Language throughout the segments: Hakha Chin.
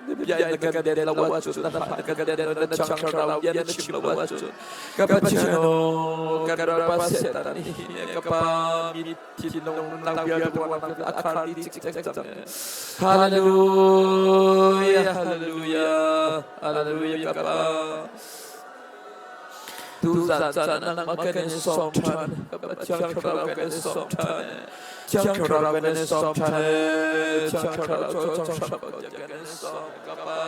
Bia na kan den lo ahcun na hla na kan den na chang thlarau bia na chim lo ahcun ka Pathian aw kan ralpa Satan hi ka pa mi thinlung nunnak bia ruahnak a khar dih cikcek cang. Hallelujah, hallelujah, hallelujah ka pa. Tuzan caan nangmah kan in sawm ṭhan, ka Pathian thlarau kan in sawm ṭhan, Thiang thlarau kan in sawm ṭhan, Thiang thlarau cawlcang hram ko tiah kan in sawm ka Pa.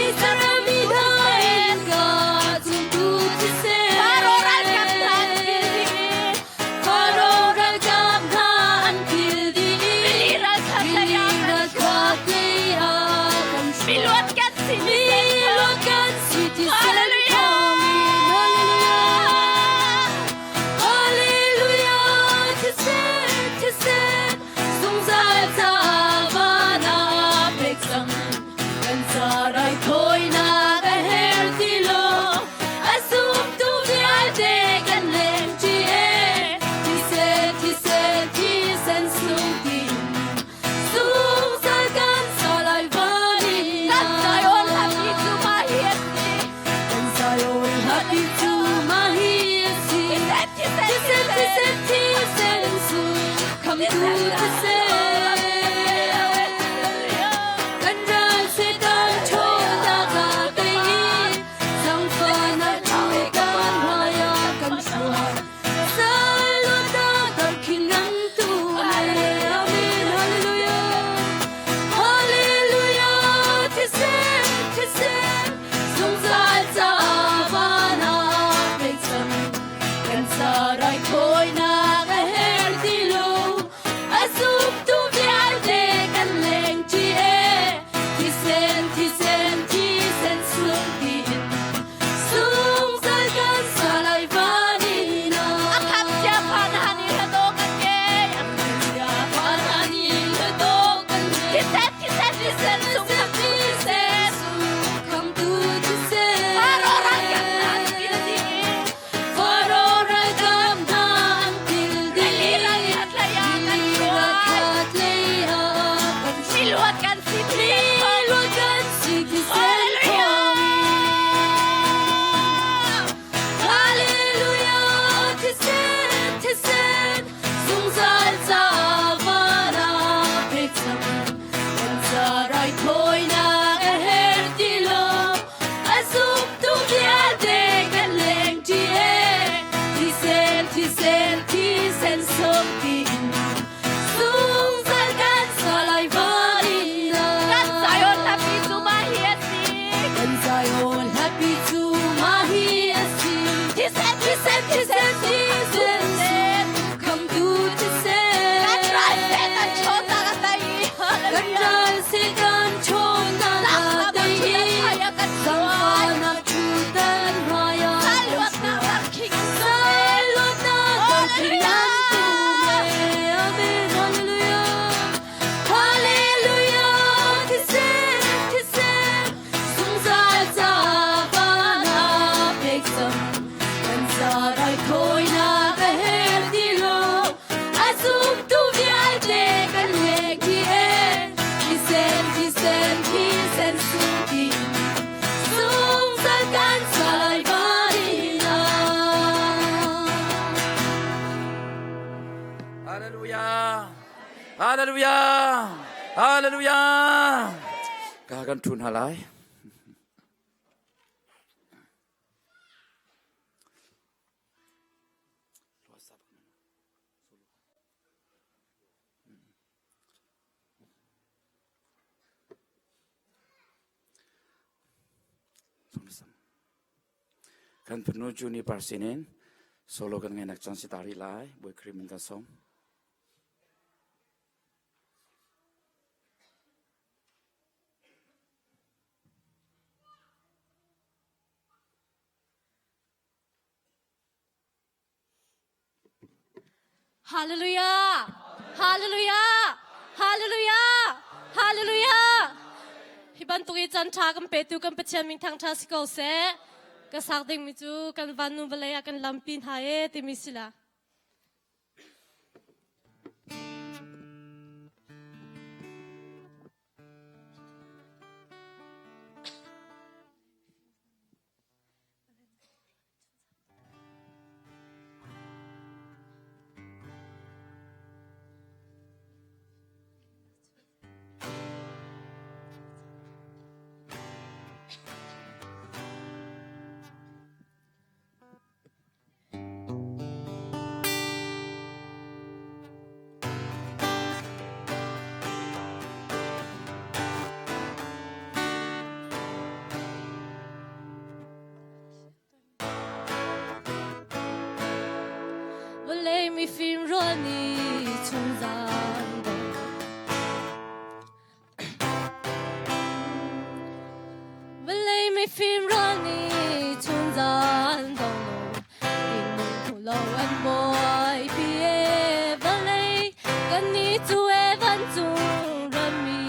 Israel mi hna innka cungtu thisen. Faro ralkap hna an kil dih i Faro ralkap hna an kil dih i Rili ralkhat lei ah Rili kan ralkhat lei ah kan hruai. Miluat kan si thisen Miluat kan si thisen Hallelujah! thawngin. Hallelujah. Hallelujah. Thisen, thisen, zungzal ca van ah pek cang. Kan ca raithawinak a her ti lo. A zumtu vialte kan leng ṭi e. Thisen, thisen, thisen sung tin. Zungzal kan sa lai van in Kan Zion hlapi cu mah hi a si. Kan Zion hlapi cu mah hi a si. Thisen, thisen, Thisen, thisen, thisen sung khamtu thisen. Kan ral Satan ṭhawnnak a tei i zaangfahnak cu kan hmaiah kan hruai. Saluatnak darkhin ngan tu le Amen, hallelujah. Hallelujah, thisen, thisen, zungzal ca van ah pek cang. Kan ca raithawinak a her ti lo. A zumtu vialte kan leng ṭi e. Thisen, thisen, thisen sung tiin. Zungzal kan sa lai van in ah. A khamh cia phan han i hlado kan ngei. Cia phan han i hlado kan ngei. Thisen, thisen, thisen, sung khamtu thisen. Khamtu thisen. Faro ralkap hna an kil dih i Faro ralkap hna an kil dih Rili ralkhat lei ah kan Rili hruai. ralkhat lei ah kan hruai. Miluat kan si thisen Miluat kan si thisen Hallelujah! Hallelujah, thisen, thisen, zungzal ca van ah pek cang. Kan ca raithawinak a her ti lo. A zumtu vialte kan leng ṭi e. Thisen, thisen, thisen sung tiin. Zungzal kan sa lai van in ah. Kan Zion hlapi cu mah hi a si. Kan Zion hlapi cu mah hi a si. Thisen, thisen, thisen, Thisen, thisen. khamtu thisen. Kan ral Satan ṭhawnnak a tei i Kan Hallelujah! ral Satan ṭhawnnak a tei i Zaangfahnak kan hruai. Zaangfahnak ṭhutdan hmaiah kan Saluatnak hruai. darkhing Saluatnak darkhing nan tum e. Amen, hallelujah. Hallelujah, thisen, thisen, zungzal ca van ah pek cang. Kan ca raithawinak a her ti lo. A zumtu vialte kan lek dih e. Thisen, thisen, thisen sung tiin. Zungzal kan sa lai van in ah. Hallelujah. Hallelujah. Hallelujah. Ka kan ṭhun hna lai. Kan fanu Juniper sinin solo kan ngainak caan si ta rih lai. Bawi Khrih min kan sawm. Hallelujah! Hallelujah! Hallelujah! Hallelujah! Hi bantuk i caan ṭha kan petu kan Pathian min thangṭha si ko seh. Ka sak dingmi cu kan vannu vawlei ah kan lampi hna e timi si la. Mifim ral nih chunzan dong lo Tinung hmu lo an bawipi e vawlei Kan nih cu e vancung rammi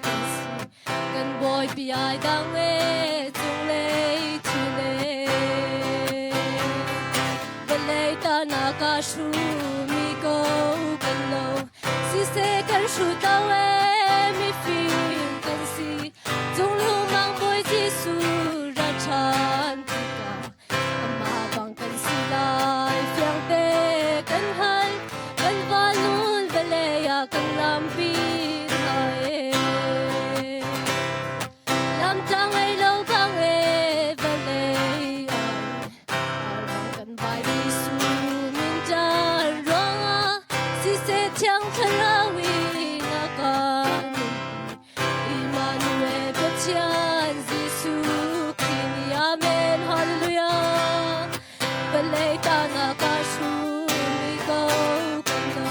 kan si Kan bawipi ai dang e cunglei chin e Vawlei ta na ka hrumi ko kan lo Siseh kan hrut lo e mifim kan si Cunglu mang Bawi Jesuh ra ṭhan tikah amah bang kan si lai fiangte kan hal kan vanun vawlei ah kan lampi hna e lamtlang ei lo bang e vawlei ah kan vai Jesuh min ṭan ruangah siseh thiang thlarau in a kan Immanuel Pathian Jesuh Khrih nih Amen Hallelujah Vawlei tangah ka hrumi ko kan lo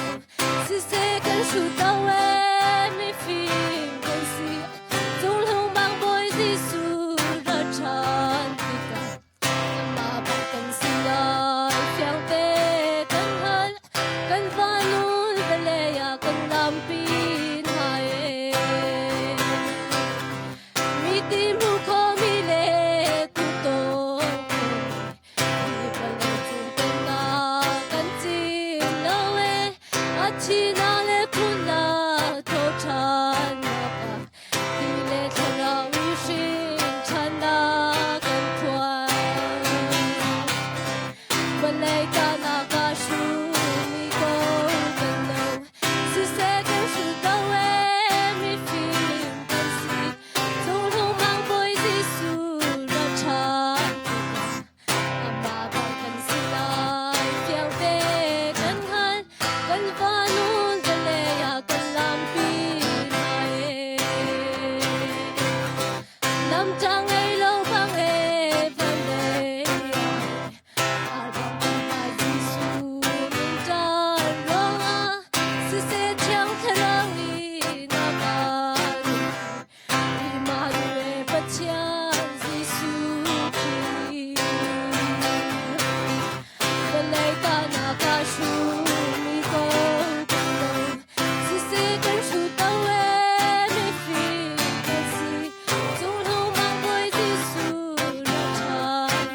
siseh kan hrut lo ee mifim kan si Cunghlung bang Bawi Jesuh ra ṭhan tikah Amah bang kan si lai fiangte kan hngalh kan vanun vawlei ah kan lampi hna e Mi ti hmu khomi le kutdong khomi mi vawlei cung pennak kan cim lo e a thihnak le phunnak thawhṭhannak ah Ti le thlarau i hrin ṭhannak kan phuan. Vawlei tahnak ah hrumi ko kan lo. Siseh kan hrut lo ee, mifim kan si. Cunghlung mang Bawi Jesuh ra ṭhan tikah amah bang kan si lai. Fiangte kan hngal, kan vanun vawlei ah kan lampi hna e. Lamṭang ngei lo bang e vawlei ah ar bang kan kai Jesuh min ṭan ruangah siseh thiang thlarau in a kan Immanuel Pathian Jesuh Khrih. Vawlei tahnak ah hrumi ko kan lo. Siseh kan hrut lo ee, mifim kan si. Cunghlung mang Bawi Jesuh ra ṭhan.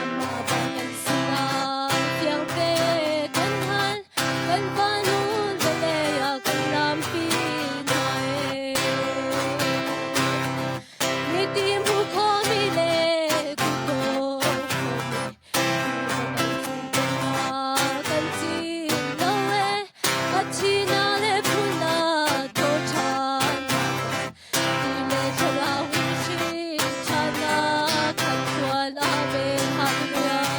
Amah bang kan si lai, fiangte kan hal. Kan vanun vawlei ah kan rampi hna e. Miti hmu khomi le kutdong khomi kan cim lo e. A thihnak le phunnak thawhṭhan Ti le thlarau in hrin ṭhannak kan phuan. Amen. Hallelujah.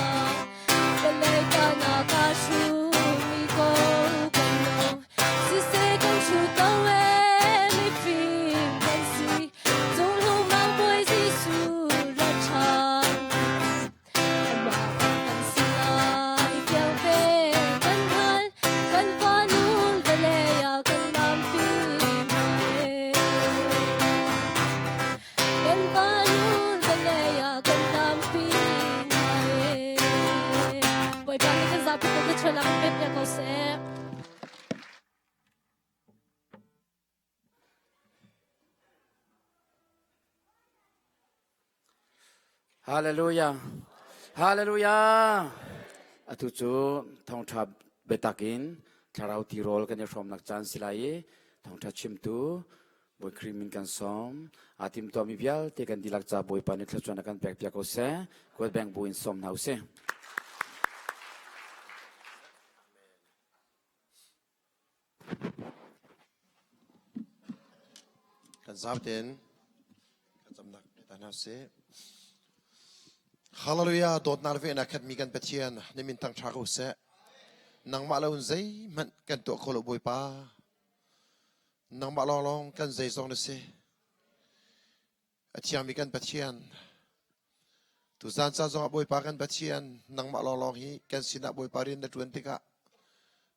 Vawlei tahnak ah hrumi ko kan lo. Siseh kan hrut ko ee, mifim kan si. Cunghlung mang Bawi Jesuh ra ṭhan. Amah kan si lai, fiangte kan hngal. Kan vanun vawlei ah kan lampi hna e. Kan vanun vawlei ah kan lampi hna e. Bawipa nih kan zapi ko thluachuahnak in pek piak ko seh. Hallelujah. Hallelujah. Atu cu thawngṭha biatak in thlarau tirawl kan i hrawmnak caan si lai i thawngṭha chimtu Bawi Khrih min kan sawm. Aa timtuahmi vialte kan dihlak ca Bawipa nih thluachuah a kan pek piak ko seh. Kuat beng bu in sawm hna usih. Kan zaute in kan camnak ta hna sih. Hallelujah dawtnak le fehnak khatmi kan Pathian na min thang ṭha ko seh. Nangmah lo in zeihmanh kan tuah kho lo Bawipa. Nangmah lawnglawng kan zeizong na si. A thiangmi kan Pathian, tuzan caan zongah Bawipa kan Pathian, nangmah lawnglawng hi kan sinah Bawipa rian na ṭuan tikah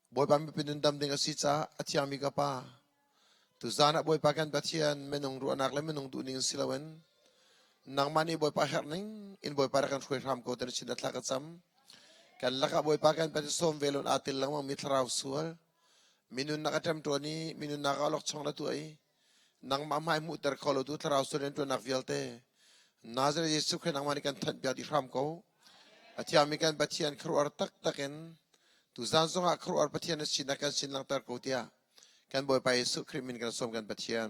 Bawipa mipi nundam ding a si caah a thiangmi ka Pa, tuzan ah Bawipa kan Pathian minung ruahnak le minung duhning si loin Nangmah nih Bawipa herh ning in Bawipa rak kan hruai hram ko ti chin thla ka cam. Kan lakah Bawipa kan Pathian sawm ve lon aa tel lengmang mi thlarau sual minun nak a ṭem ṭuan i minun nak ah lok chong na tuah i nangmah hmai hmuhter kho lo tu thlarau sual rian ṭuannak vialte Nazareth Jesuh Khrih nangmah nih kan thanh piak dih hram ko. A thiangmi kan Pathian khuaruahhar taktak in tuzan zongah khuaruahhar Pathian na sinak kan sin langhter ko tiah kan Bawipa Jesuh Khrih min kan sawm kan Pathian.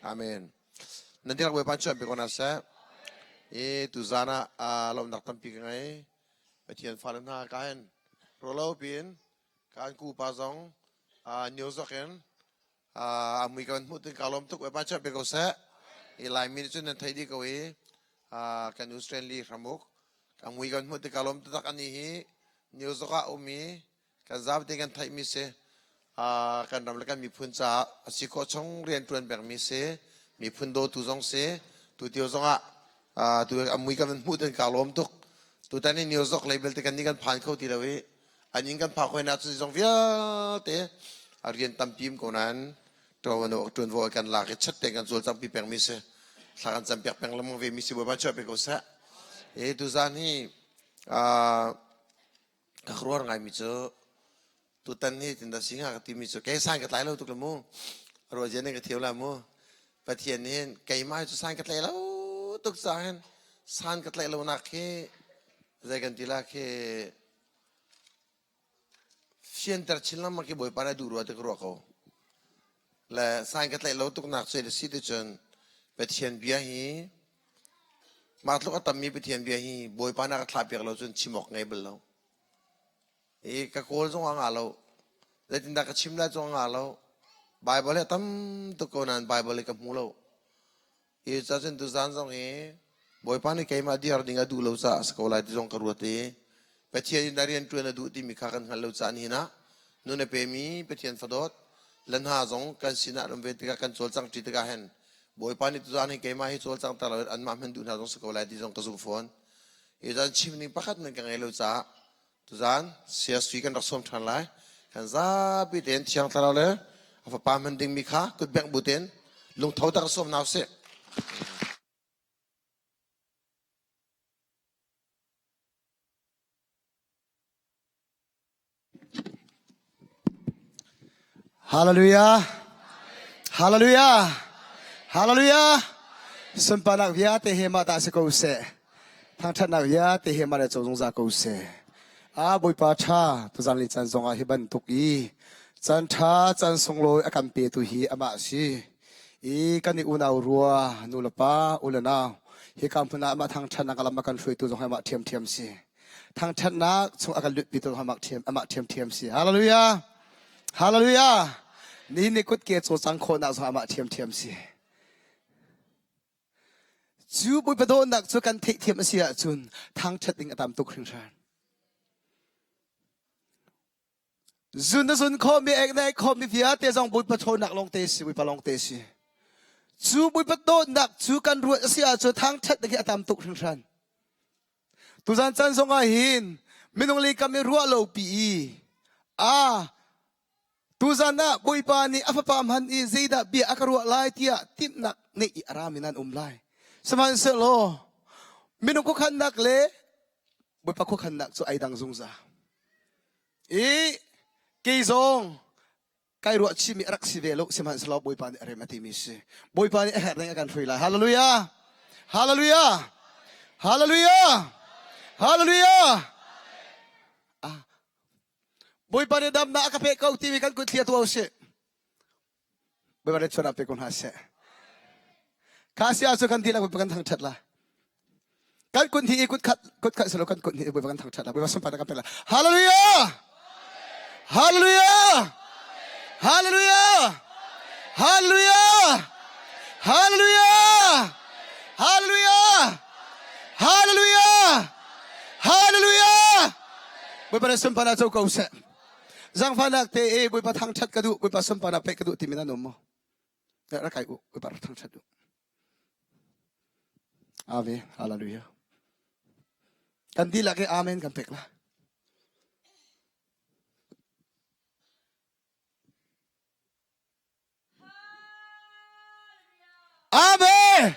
Amen. Nan dihlak Bawipa chuan pe ko hna seh. I tuzan ah lawmhnak tampi ka ngei. Pathian fale hna ka hin rolo piin kan ku pa zong nio zok in a mui kan hmuh tin ka lawm tuk Bawipa chuan pe ko seh. I Laimi nih cun nan thei dih ko i kan u Stanley hramuk ka mui kan hmuh tik ka lawm taktak ani hi New York ah um i kan zapi kan theihmi si kan ram le kan miphun caah a si khawh chung rian ṭuan pengmi si miphun dawtu zong si tu tio zongah tu a mui kan hmuh tin ka lawm tuk tutan i New York label te kan ni kan phan kho ti lo i an inn kan phak hoi na cu zong vialte a rian tampi ko nain ṭuanvo kan lak i chat te kan cawlcang pi pengmi si thla kan cam piak peng lengmang ve mi si Bawipa chuah pe ko seh e tuzan hi ka ruar ngaimi cu tutan hi tinda singa ka timi cu kei san ka tlai lo tuk le mu ruah zian ka thiam la mu Pathian nih hin keimah cu san ka tlai lo tuk ca hin san ka tlaih lo nak khi zei kan ti la khi fianter chin lengmang khi Bawipa nih duh rua ti ka ruah ko le san ka tlaih lo tuk nak cu si ti cun Pathian bia hi Mah tluk a tammi Pathian bia hi Bawipa na ka thlah piak lo cun chim awk ngei bal lo. I ka kawl zong a ngah lo. Zeitindah ka chim lai zong a ngah lo. Bible hi a tam tuk ko nain Bible hi ka hmu lo. Hi ca cun tuzaan zong hi Bawipa nih keimah diar ding a duh lo caah a si ko lai ti zong ka ruat i Pathian in a rian ṭuan a duh timi kha kan hngalh lo caah nihin ah nun a pemi Pathian fadawt le hna zong kan sinah an um ve tikah kan cawlcang ṭi tikah hin Bawipa nih tuzaan hi keimah hi cawlcang ter loin anmah hman duh hna zong si ko lai ti zong ka zumh fawn. Hi zan chim ning pakhat men ka ngei lo caah tuzaan CSV kan rak sawm ṭhan lai. Kan zapi tein Thiang Thlarau le a fapa hman dingmi kha kutbengh bu tein lungtho tak sawm hna usih. Hallelujah. Hallelujah. Hallelujah. Sunparnak vialte he mah ta si ko seh. Thangṭhatnak vialte he mah le co zungzal ko seh. A Bawipa ṭha tuzan li caan zongah hi bantuk i caan ṭha caan sunglawi a kan petu hi amah si. I kan i unau rua nu le pa u le nau hi ka hmun ah amah thangṭhatnak a lam a kan hruaitu zong hi amah ṭhiamṭhiam si. Thangṭhatnak chung a kan lutpi tu amah ṭhiam amah ṭhiamṭhiam si. Hallelujah. Hallelujah. Nihin ni kutke cawlcang khawhnak zong amah ṭhiamṭhiam si. Cu Bawipa dawtnak cu kan theihthiam a si ahcun thangṭhat ding a tam tuk hringhran. Zun na zun khawhmi ek na ek khawhmi vialte zong Bawipa ṭhawnnak lawngte si, Bawipa lawngte si. Cu Bawipa dawtnak cu kan ruat a si ahcun thangṭhat ding hi a tam tuk hringhran. Tuzan caan zongah hin minung lei kam i ruah lo pi i a tuzan ah Bawipa nih a fapa hman i zeidah bia a ka ruah lai tiah timhnak neih i a rami nan um lai. Sihmanhsehlaw minung khuakhannak le Bawipa khuakhannak cu ai dang zungzal. I kei zong kai ruah chihmi a rak si ve lo sihmanhsehlaw Bawipa nih a rem a timi si. Bawipa nih a herh ning a kan hrui lai. Hallelujah! Hallelujah! Hallelujah! Hallelujah! Ah. Bawipa nih damnak a ka pek ko timi kan kut thlia tu sih. Bawipa nih chuan pe ko hna seh. Kha si ahcun kan dihlak Bawipa kan thangṭhat la. Kan kut hnih i kut khat kut khat silo kan kut hnih i Bawipa kan thangṭhat la. Bawipa sunparnak kan pek la. Hallelujah! Hallelujah! Hallelujah! Hallelujah! Hallelujah! Hallelujah! Hallelujah! Hallelujah! Bawipa nih sunparnak co ko seh. Zangfahnak te i Bawipa thangṭhat ka duh, Bawipa sunparnak pek ka duh timi nan um maw? Rak kai u, Bawipa rak thangṭhat u. Ave, hallelujah. Kan dihlak i amen kan pek la. Amen!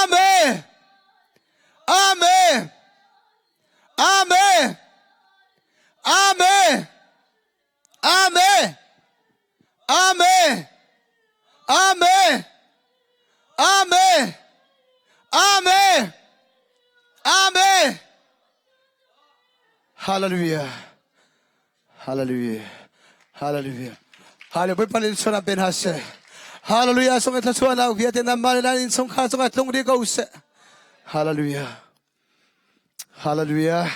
Amen. Amen. Hallelujah. Hallelujah. Hallelujah. Hallelujah. Bawipa nih chuan pen ha seh. Hallelujah. Sung thla chuan au viate nan mah nan in chungkhar cungah tlung dih ko seh. Hallelujah. Hallelujah.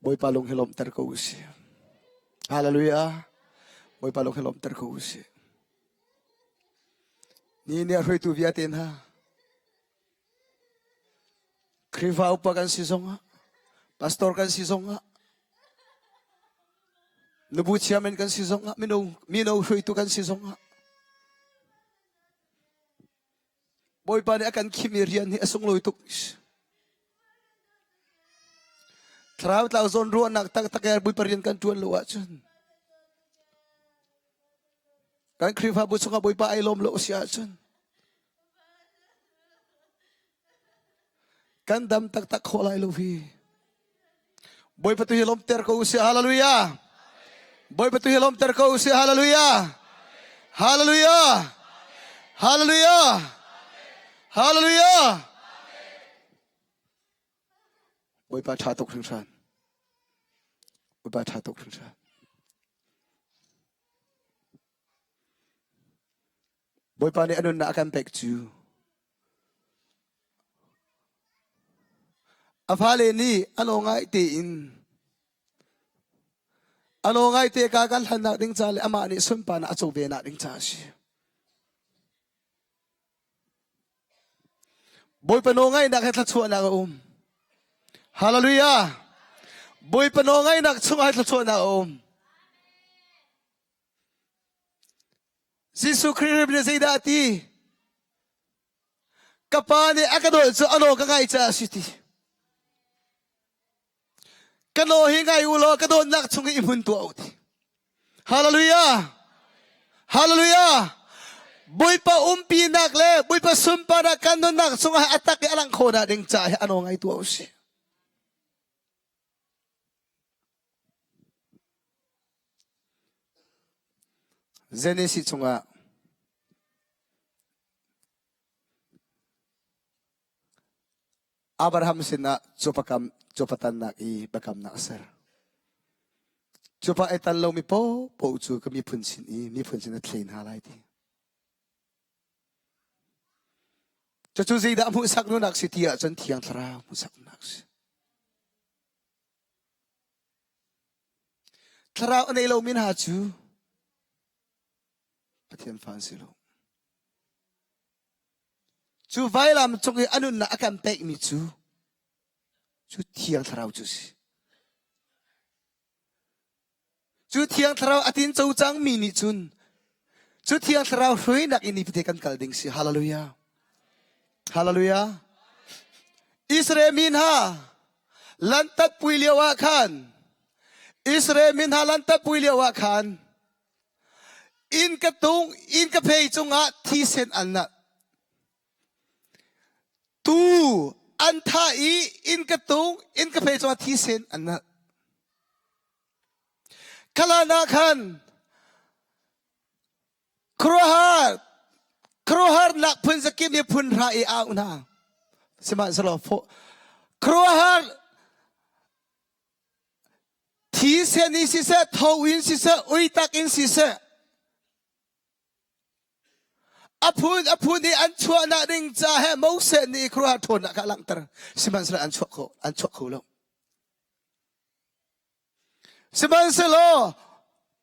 Bawipa lung hi lawmhter ko usih. Hallelujah. Bawipa lung hi lawmhter ko usih. Ni ni a hruaitu vialte hna Khrihfa upa kan si zongah pastor kan si zongah nubu chairman kan si zongah mino mino hruaitu kan si zongah Bawipa nih a kan khimmi rian hi a sunglawi tuk. Thlarau tlau zawn ruahnak taktak he Bawipa rian kan ṭuan lo ahcun kan Khrihfabu chungah Bawipa ai lawm lo a si ahcun kan dam taktak khawh lai lo hi. Bawipa tu hi lawmter ko usih. Hallelujah. Bawipa tu hi lawmter ko usih. Hallelujah. Hallelujah. Hallelujah. Hallelujah. Bawipa ṭha tuk hringhran. Bawipa ṭha tuk hringhran. Bawipa nih a nunnak a kan pek cu a fale nih a law ngai tein a law ngai te ka kan hlannak ding ca le amah nih sunparnak a co ve nak ding ca a si. Bawipa nawl ngaihnak he thluachuahnak a um. Hallelujah. Bawipa nawl ngaihnak chungah thluachuahnak a um. Jesuh Khrih nih zeidah a ti? Ka pa nih a ka dawt cu a nawl ka ngaih caah a si ti. Ka nawl hi ngai u law ka dawtnak chung i hmun tuah u ti. Hallelujah! Hallelujah! Bawipa umpinak le Bawipa sunparnak kan nunnak chungah a tak i a langh khawhnak ding caah hi a nawl ngai tuah u sih. Genesis chungah Abraham sinah cupakam cupatannak i biakamnak a ser. Cupa ai tan lomi paohpaoh cu ka miphun sin i miphun sin a thlen hna lai ti. Cucu zeidah hmuhsak nunak si ti ahcun Thiang Thlarau hmuhsak nunak si. Thlarau a nei lomi hna cu Pathian fa an si lo. Cu vailam cung i a nunnak a kan pekmi cu cu Thiang Thlarau cu si. Cu Thiang Thlarau a tin co cangmi nih cun cu Thiang Thlarau hruainak in ni kan kal ding si. Hallelujah. Hallelujah. Israel mi hna lantat pui lio ah khan Israel mi hna lantat pui lio ah khan inn ka tung inn ka phei cungah thisen an nat Tu an thah i inn ka tung inn ka phei cungah thisen an nat Khalan ah khan khuaruahhar khuaruahharnak phun zakip nih phun hra i au hna. Sihmanhsehlaw khuaruahhar thisen in siseh, tho in siseh, uitak in siseh, a phun a phun i an chuahnak ding ca he Moses nih khuaruahhar ṭhawnnak kha a langhter. Sihmanhsehlaw an chuah kho an chuah kho lo. Sihmanhsehlaw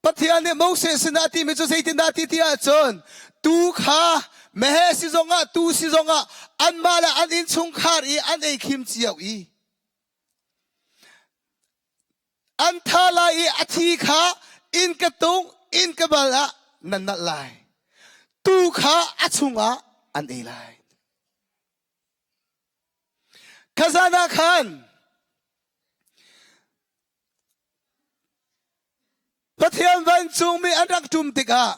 Pathian nih Moses sinah a timi cu zeitindah a ti ti ahcun tuu kha meheh si zongah tuu si zongah anmah le an innchungkhar i an ei khim cio i an tha lai i a thi kha inn ka tung inn ka bal ah nan nalh lai tuu kha a chungah an ei lai Khazan ah khan Pathian vancungmi an rak ṭum tikah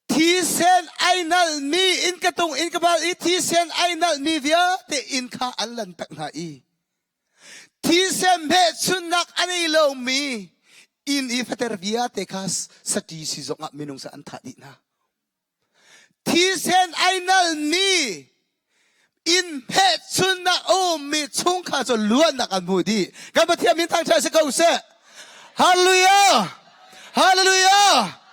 thi. Thisen ai nalmi inn ka tung inn ka bal i thisen ai nalmi vialte inn kha an lan tak hna i thisen hmehchunnak a nei lomi inn i fater vialte kha sati si zongah minung sa an thah dih hna. Thisen ai nalmi inn hmehchunnak a ummi chungkhar cu luatnak an hmu dih. Kan Pathian min thangṭhat si ko seh. Hallelujah! Hallelujah!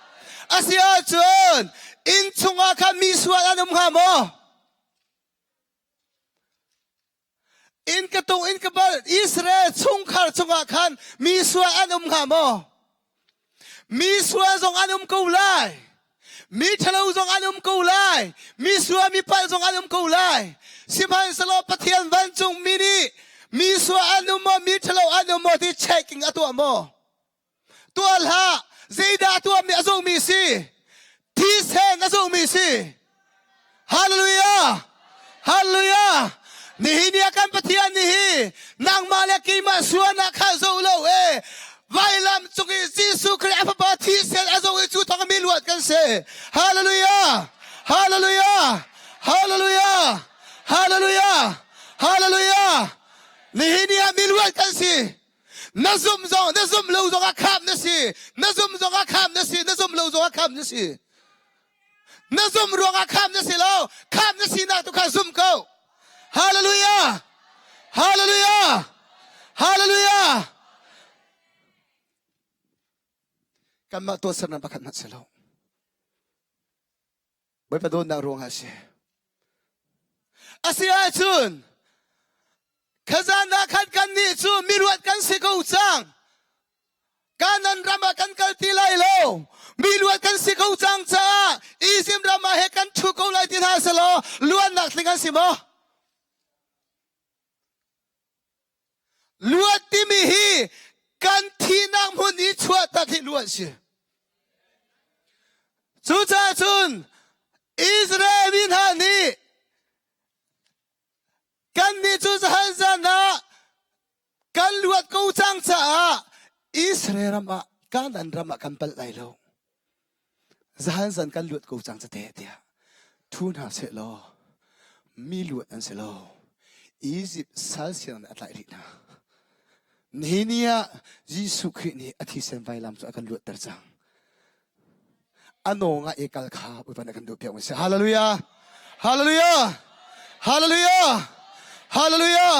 Asi ahcun inn chungah khan mi sual an um hnga maw? Inn ka tung inn ka bal Israel chungkhar chungah khan mi sual an um hnga maw? Mi sual zong an um ko lai. Mi ṭhalo zong an um ko lai. Mi sual mi palh zong an um ko lai. Sihmanhsehlaw Pathian vancung mi nih mi sual an um maw, mi ṭhalo an um maw ti checking a tuah maw? Tuah hlah. Zeidah a tuahmi a zungmi si? Thisen a zungmi si. Hallelujah! Hallelujah! Nihin ni ah kan Pathian nih hi nangmah le keimah sualnak kha zo lo e vailam cung i Jesuh Khrih a fapa thisen a zo i cu thawng mi luat kan si. Hallelujah! Hallelujah! Hallelujah! Hallelujah! Hallelujah! Nihin ni ah mi luat kan si. Na zum zong na zum lo zong ah khamh na si. Na zum zong ah khamh na si. Na zum lo zong ah khamh na si. Na zum ruangah khamh na si lo. Khamh na sinak tu kha zum ko. Hallelujah! Hallelujah! Hallelujah! Kanmah tuahsernak pakhat hmanh si lo. Bawipa dawtnak ruangah a si. A si ahcun khazan ah khan kannih cu miruat kan si ko cang. Kanan ram ah kan kal ti lai lo. Mi luat kan si ko cang caah Izipt ram ah he kan ṭhu ko lai ti hna selaw luatnak tling an si maw? Luat timi hi kan thihnak hmun i chuah tak hi luat si. Cucaah cun Israel mi hna nih kannih cu zahan zan ah kan luat ko cang caah Israel ram ah Kanaan ram ah kan pal lai lo. Zahan zan kan luat ko cang cate tiah thu hna seh law mi luat an si lo. Egypt sal siang nih a tlaih rih hna. Nihin ni ah Jesuh Khrih nih a thisen vailam cu a kan luatter cang. A nawng ah i kal kha Bawipa nih a kan duh piak si. Hallelujah! Hallelujah! Hallelujah! Hallelujah!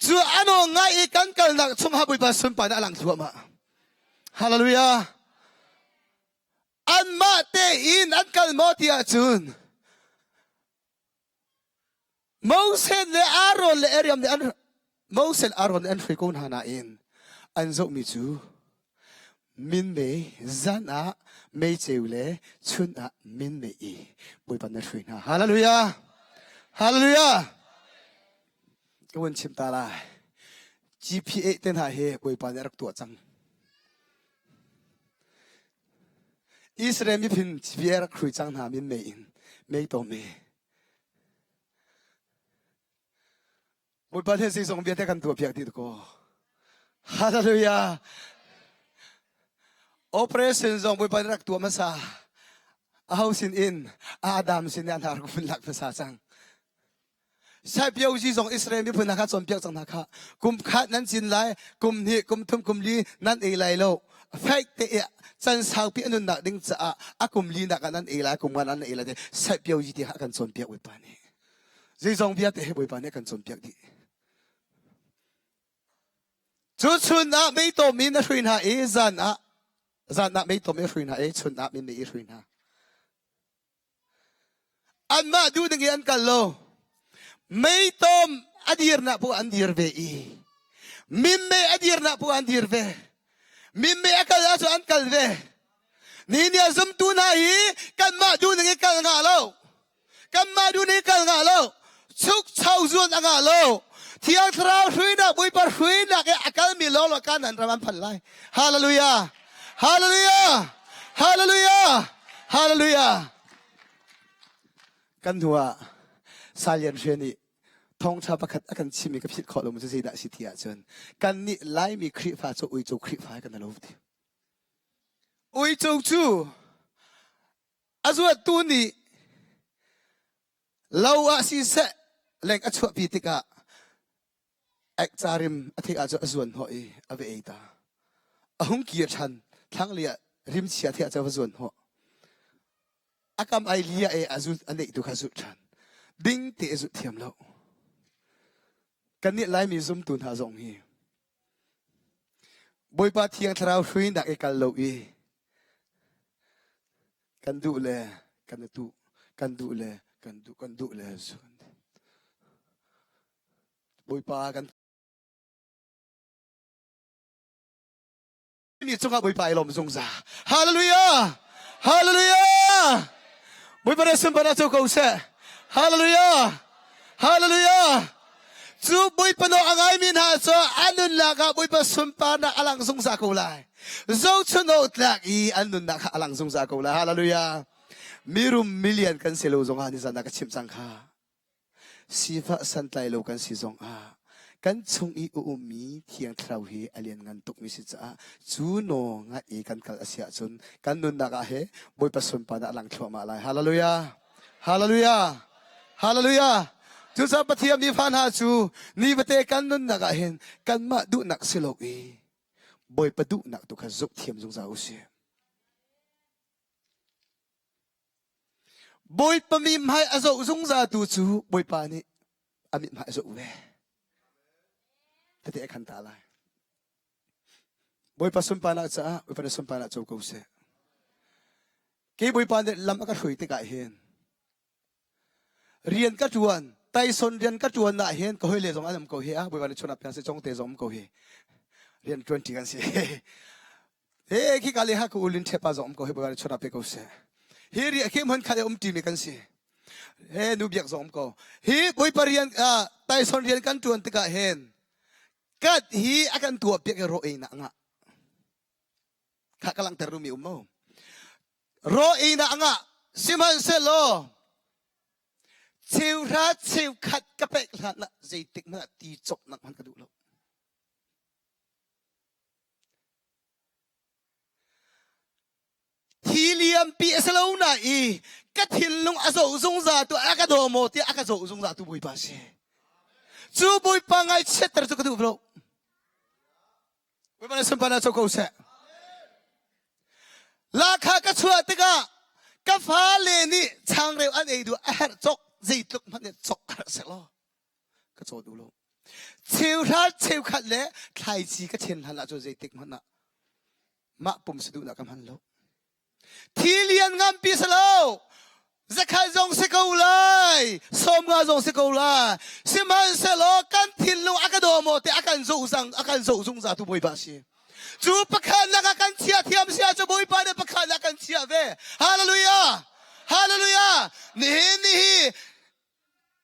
Cu a nawng ngai i kan kalnak chung ha Bawipa sunparnak a lang thluahmah. Hallelujah! Anmah tein an kal maw ti ahcun Moses le Aaron le Ariam nih an Moses le Aaron nih an hruai ko hna nain an zohmi cu minmei zan ah meiceu le chun ah minmei i Bawipa na hruai hna. Hallelujah! Hallelujah! Ka vun chim ta lai. GPA te hna hi Bawipa nih a rak tuah cang. Israel miphun GPA rak hrui cang hna minmei in mei tom i Bawipa nih zeizong vialte kan tuahpiak dih ko. Hallelujah. Operation zong Bawipa nih rak tuah hmasa. Aho sin in Adam sin in an rak vun lak hmasa cang. Saipiozi zong Israel miphun hna kha cawnpiak cang hna kha. Kum khat nan cin lai, kum hnih, kum thum, kum li nan ei lai lo. Fek te i can saupi a nunnak ding caah a kum li nak ah nan ei lai, kum nga nan ei lai te saipiozi ti kha a kan cawnpiak Bawipa nih. Zeizong vialte hi Bawipa nih a kan cawnpiak dih. Cu chun ah meitawm in a hrui hna i zan ah zan ah meitawm in a hrui hna i chun ah minmei i hrui hna. Anmah duh ding i an kal lo. Meitawm a dirnak poah an dir ve i minmei a dirnak poah an dir ve. Minmei a kal ahcun an kal ve. Nihin ah zumtu hna hi kanmah duh ning i kal ngah lo. Kanmah duh ning i kal ngah lo. Chuk cho zuan a ngah lo. Thiang Thlarau hruinak Bawipa hruinak i a kalmi lawnglawng Kanaan ram an phan lai. Hallelujah! Hallelujah! Hallelujah! Hallelujah! Kan hnu ah Salian Hre nih thawngṭha pakhat a kan chimmi ka philh khawh lo mu cu zeidah a si ti ahcun kannih Laimi Khrihfa cu uico Khrihfa kan lo ti. Uico cu. A zuattu nih lo ah siseh leng a chuahpi tikah ek carim a theih ahcun a zuan hnawh i a va ei ta. A hung kir ṭhan thlanglei ah rimchia theih ahcun a va zuan hnawh. A kam ai lia e a zut a neih tu kha zulh ṭhan. Ding te a zulh thiam lo. Kannih Laimi zumtu hna zong hi Bawipa Thiang Thlarau hruinak i kal lo i kan duh le kan i tuh, kan duh le kan duh, kan duh le Bawipa kan mi cungah Bawipa i lawm zungzal. Hallelujah! Hallelujah! Bawipa nih sunparnak cu ko seh. Hallelujah! Hallelujah! Cu Bawipa nawl a ngaimi hna cu an nunnak ah Bawipa sunparnak a lang zungzal ko lai. Zohchun awk tlak i an nunnak kha a lang zungzal ko lai. Hallelujah! Mirum milian kan si lo zongah nizan ah ka chimh cang kha. Sifah santlai lo kan si zongah kan chung i a ummi Thiang Thlarau hi a lianngan tukmi si caah cu naw ngat i kan kal a si ahcun kan nunnak ah he Bawipa sunparnak a lang thluahmah lai. Hallelujah! Hallelujah! Hallelujah! Cucaah Pathian mi fa hna cu nifate kan nunnak ah hin kanmah duhnak si lo i Bawipa duhnak tu kha zumh thiam zungzal u sih. Bawipa mi hmai a zoh zungzal tu cu Bawipa nih a mithmai a zoh ve. Tete a khan ta lai. Bawipa sunparnak caah Bawipa nih sunparnak co ko seh. Kei Bawipa nih lam a ka hruai tikah hin rian ka ṭuan taison rian ka ṭuan ah hin ka hawile zong an um ko hi a Bawipa nih chun ah piang si congte zong um ko hi rian ṭuan ṭi kan si. He khi ka le ha ka ulin ṭhepa zong um ko hi Bawipa nih chun ah pe ko seh. Hi ri khi hmun khat um ṭimi kan si. He nu biak zong um ko. Hi Bawipa rian taison rian kan ṭuan tikah hin kat hi a kan tuah piak i ro ei nak ngah. Kha ka langhter duhmi um mo. Ro ei nak ngah sihmanhsehlaw cheuhra cheukhat ka pek hlan ah zeitik hmanh ah ti cawk nak hmanh ka duh lo. Thi liampi a si lo na i ka thinlung a zoh zungzal tu a ka daw maw tiah a ka zoh zungzal tu Bawipa a si. Cu Bawipa ngaihchiatter cu ka duh lo. Bawipa nih sunparnak co ko seh. Lahkhah ka chuah tikah ka fale nih changreu an ei duh a herh cawk zeitluk hmanh nih cawk herh sehlaw ka caw duh lo. Cheuhra cheukhat le thlaici ka ṭhen hlan ahcun zeitik hmanh ah mah pum si duhnak ka hman lo. Thi lian nganpi si lo. Zakhat zong si ko lai, sawmnga zong si ko lai. Sihmanhsehlaw kan thinlung a ka daw maw te a kan zoh zang a kan zoh zungzal tu Bawipa a si. Cu pakhat nak ah kan chia thiam si ahcun Bawipa nih pakhat nak kan chiah ve. Hallelujah! Hallelujah! Nihin ni hi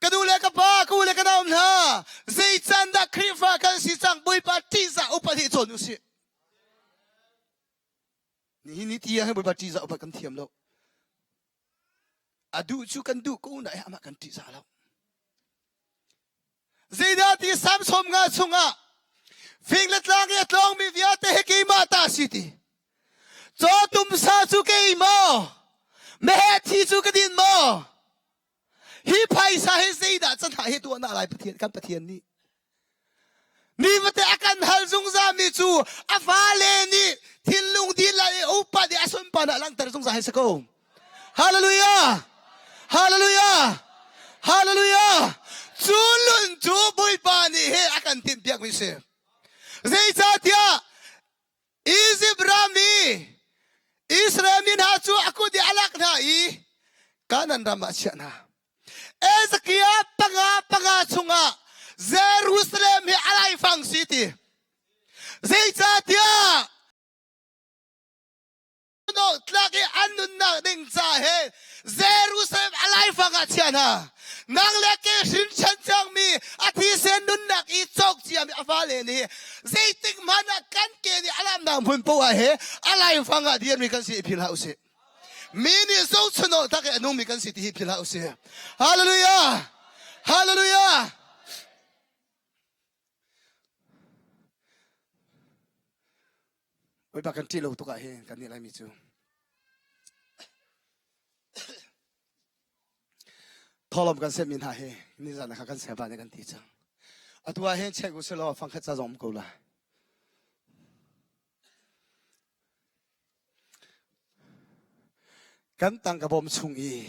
ka nu le ka pa, ka u le ka nau hna, zei can dah Khrihfa kan si cang Bawipa ṭihzah upat hi cawn usih. Nihin ni ti ah hin Bawipa ṭihzah upat kan thiam lo. A duh cu kan duh ko na amah kan ṭihzah lo. Zeidah ti Samsom nga chungah fing le tlang i a tlawngmi vialte hi keimah ta si ti. Cawtum sa cu keimah, meheh thi cu ka din maw? Hi phaisa hi zeidah can hi tuah na lai Pathian kan Pathian nih. Nifate a kan hal zungzalmi cu a fale nih thinlung dihlak i upat i a sunparnak langhter zungzal hi si ko. Hallelujah! Hallelujah! Hallelujah! Cu nun cu Bawipa nih he a kan tinhpiakmi si. Zeicahtiah Izipt ram i Israel mi hna cu a kut i a lak hna i Kanaan ram ah a chiah hna. Ezekiel panga panga chungah Jerusalem hi a laifang si ti. Zeicahtiah tlak i an nunnak ding ca he Jerusalem a laifang ah chia hna. Nang le ke hrin cangmi a thisen nunnak i cawk ciami a fale nih zeitik hmanh ah kan ke nih a lamnak hmun poah he a laifang ah dirmi kan si i philh hlah usih. Mi nih zohchunawh tak i a nungmi kan si ti hi philh hlah usih. Hallelujah! Hallelujah! Bawipa kan ṭih lo tuk ah hin kan nih Laimi cu. Tholom kan sehmi hna hi nizan kha kan seh ne kan ti cang. Atu ah hin check usih law fangkhat ca zong um ko lai. Kan tangka bawm chung i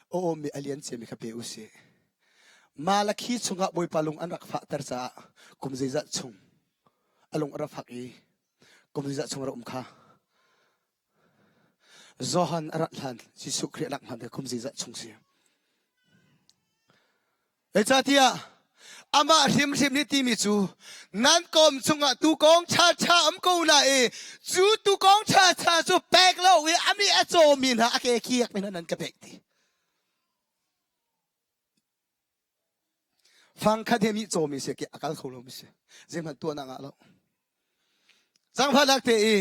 a ummi a lian ciami kha pe usih. Malakhi chungah Bawipa lung an rak fahter caah kum zeizat chung a lung a rak fak i kum zeizat chung a rak um kha Johan a rat hlan Jesuh Khrih a lak hlan kum zeizat chung si. Zeicahtiah amah hrimhrim nih timi cu nan kawm chungah tuukawng ṭhaṭha um ko na i cu tuukawng ṭhaṭha cu pek lo i ami a cawmi hna a ke kiakmi hna nan ka pek ti. Fangkhat he mi cawmi si ke a kal kho lomi si. Zeihmanh tuahnak ngah lo. Cangfahnak te i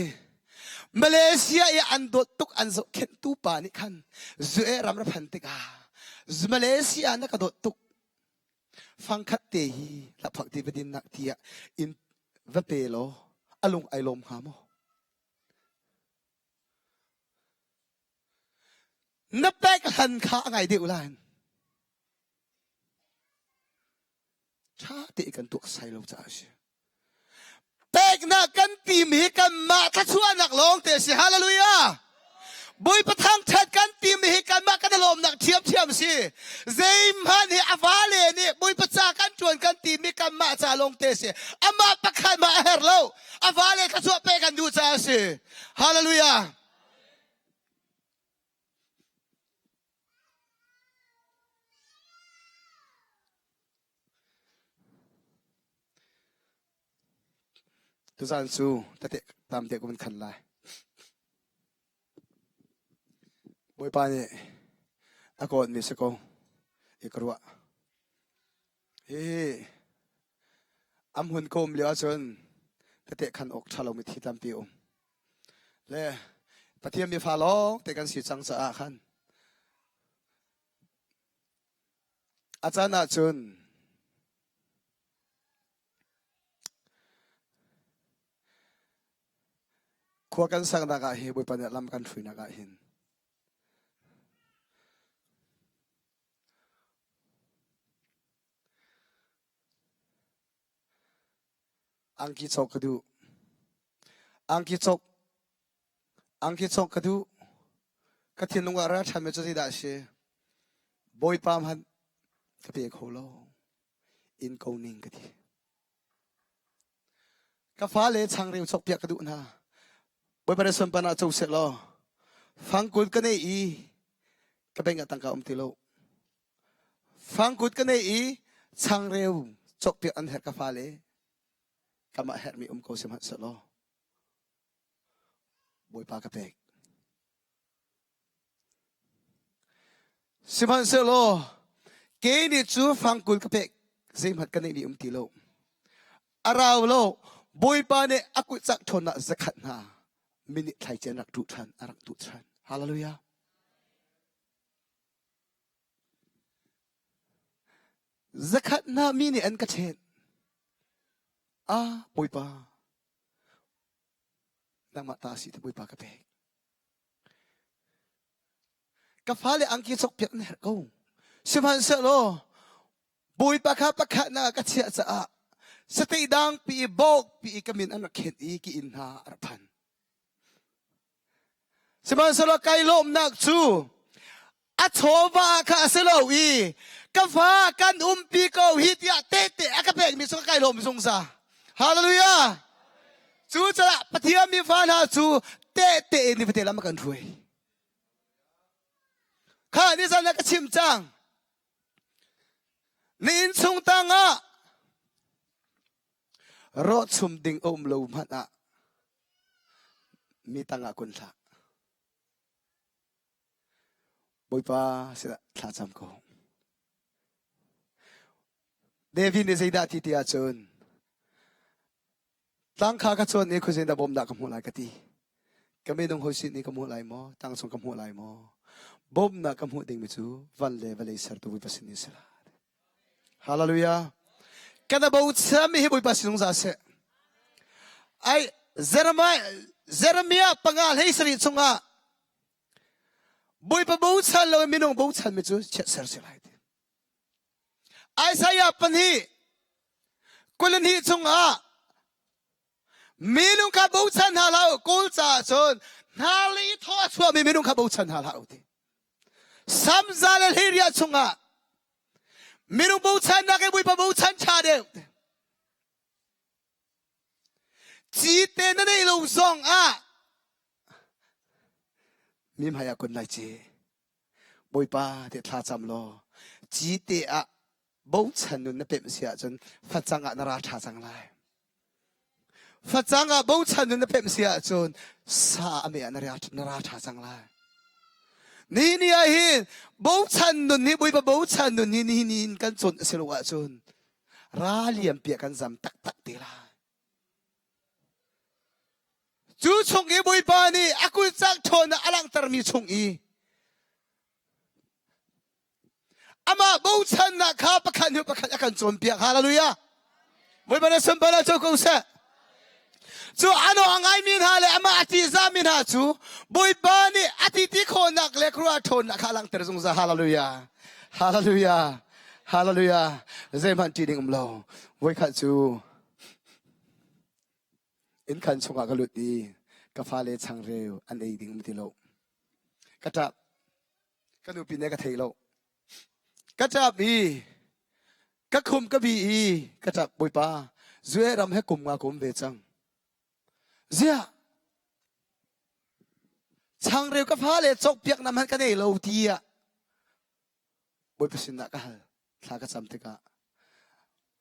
Malaysia i an dawt tuk an zohkhenhtu pa nih khan Zue ram ra phan tikah Malaysia na ka dawt tuk fangkhat te hi laphak ti va din nak tiah in va pe law a lung ai lawm hnga maw? Na pek hlan kha a ngai deuh lan. Ṭha te kan tuak sai lo caah a si. Peknak kan timi hi kanmah thluachuahnak lawng te a si. Hallelujah! Bawipa thangṭhat kan timi hi kanmah kan i lawmnak ṭhiamṭhiam si. Zeihmanh hi a vale nih Bawipa ca kan ṭuan kan timi kanmah ca lawng te a si. Amah pakhat mah a herh lo. A vale thluachuah pek kan duh caah a si. Hallelujah! Tuzaan cu tete tam te ka khan lai. Bawipa nih a kawtmi si ko i ka ruah. Hihi am hun ka um lio ahcun tete khan awk ṭha lomi thi tampi um. Le Pathian mifa lawng te kan si cang caah khan A caan ahcun khua kan saknak ah hi Bawipa nih lam kan hruinak ah hin angki cawk ka duh. Angki cawk Angki cawk ka duh. Ka thinlung ah ra ṭhanmi cu zeidah a si? Bawipa hmanh ka pe kho lo. In ko ning ka ti. Ka fale changreu cawkpiak ka duh hna. Bawipa nih sunpan ah co seh law fangkut ka nei i ka bank ah tangka um ti lo. Fangkut ka nei i changreu cawkpiak an herh ka fale. Kamah herhmi um ko sihmanhsehlaw Bawipa ka pek. Sihmanhsehlaw kei nih cu fangkul ka pek zeihmanh ka neihmi um ti lo. A rau lo Bawipa nih a kut cak ṭhawnnak zakhat hna minute thlaici an rak tuh ṭhan a rak tuh ṭhan. Hallelujah. Zakhat hna mi nih an ka ṭhen. Ah Bawipa nangmah ta si te Bawipa ka pek. Ka fale angki cawkpiak na herh ko. Sihmanhsehlaw Bawipa kha pakhat na ka chiah caah satei dang pi i bawk pi i ka min an rak khenh i ki inn hna a rak phan. Sihmanhsehlaw kai lawmnak cu a chawva kha a si lo i ka fa kan umpi ko hi tiah tehte a ka pekmi cu ka kai lawm zungzal. Hallelujah! Cu caah Pathian mi fa hna cu tehte in nifate lam a kan hruai. Kha nizan ah ka chim cang. Na innchung tangah rawchum ding a um lo hmanh ah mi tangah kun hlah. Bawipa sinah thla cam ko. David nih zeidah ti ti ahcun tlang kha ka chuan i khuazei dah bawm dah ka hmuh lai ka ti. Ka minung hawi sin i ka hmuh lai maw? Tang chung ka hmuh lai maw? Bawmnak ka hmuh dingmi cu van le vawlei sertu Bawipa sin in si lai. Hallelujah. Kan a bochanmi hi Bawipa sin zungzal seh. Ai Jeremiah Jeremiah panga hlei sarih chungah Bawipa bochan lo in minung bochanmi cu chiatser si lai ti. Isaiah pahnih 22 chungah minung kha bochan hna hlah u kawl caah cun hna le i thaw a chuahmi minung kha bochan hna hlah u ti samza le hleiriah chungah minung bochannak i Bawipa bochan ṭha deuh cite na neih lo zong ah mi hmai ah kun lai ci Bawipa te thla cam law cite ah bochan nun na pemh si ahcun facang ah na ral ṭha cang lai. Facang ah bochan nun na pemh si ahcun sa a meh ah na ral ṭha cang lai. Ni ni ah hin bochan nun hi Bawipa bochan nun hi nihin in kan cawn a si lo ahcun ral liampi ah kan zam taktak te lai. Cu chung i Bawipa nih a kut cak ṭhawnnak a langhtermi chung i Amah bochannak kha pakhat hnu pakhat a kan cawnpiak. Hallelujah. Bawipa na sunparnak co ko seh. Cu ano a ngaimi hna le amah a ṭihzahmi hna cu Bawipa nih a ti ti khawhnak le khuaruah ṭhawnnak kha a langhter zungzal. Hallelujah. Hallelujah. Hallelujah. Zeihmanh ṭih ding um lo. Voikhat cu innkhan chungah ka lut i ka fale changreu an ei ding um ti lo. Ka ṭap. Ka nupi nih ka thei lo. Ka ṭap i ka khum ka bi i ka ṭap Bawipa Zue ram he kum nga ka um ve cang. Ziah changreu ka fale cawkpiak na hmanh ka nei lo tiah Bawipa sinah ka hal thla ka cam tikah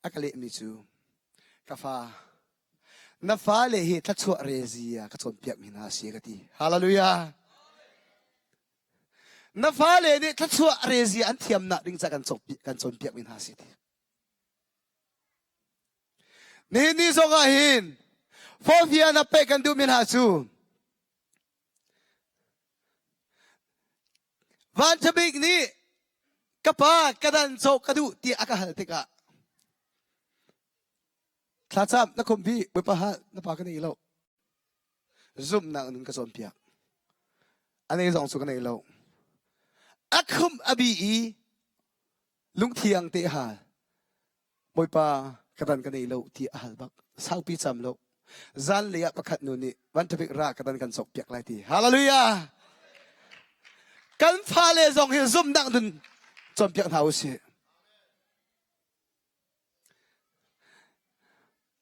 a ka lehmi cu ka fa na fale hi thluachuah rezia ka cawnpiakmi hna a si ka ti. Hallelujah. Na fale nih thluachuah rezia an thiamnak ding ca kan kan cawnpiakmi hna si ti. Nihin ni zong ah hin forhfial na pek kan duhmi hna cu Vanchabik nih ka pa ka dan cawk ka duh tiah a ka hal tikah thlacam na khumpi Bawipa hal na pa ka nei lo zumhnak nun ka cawnpiak a nei zong cu ka nei lo a khum a bi i lungthiang te hal Bawipa ka dan ka nei lo ti a hal bak saupi cam lo zan lei ah pakhat nu nih van tabik ra ka dan kan cawk piak lai ti hallelujah kan fale zong hi zumhnak nun cawnpiak hna usih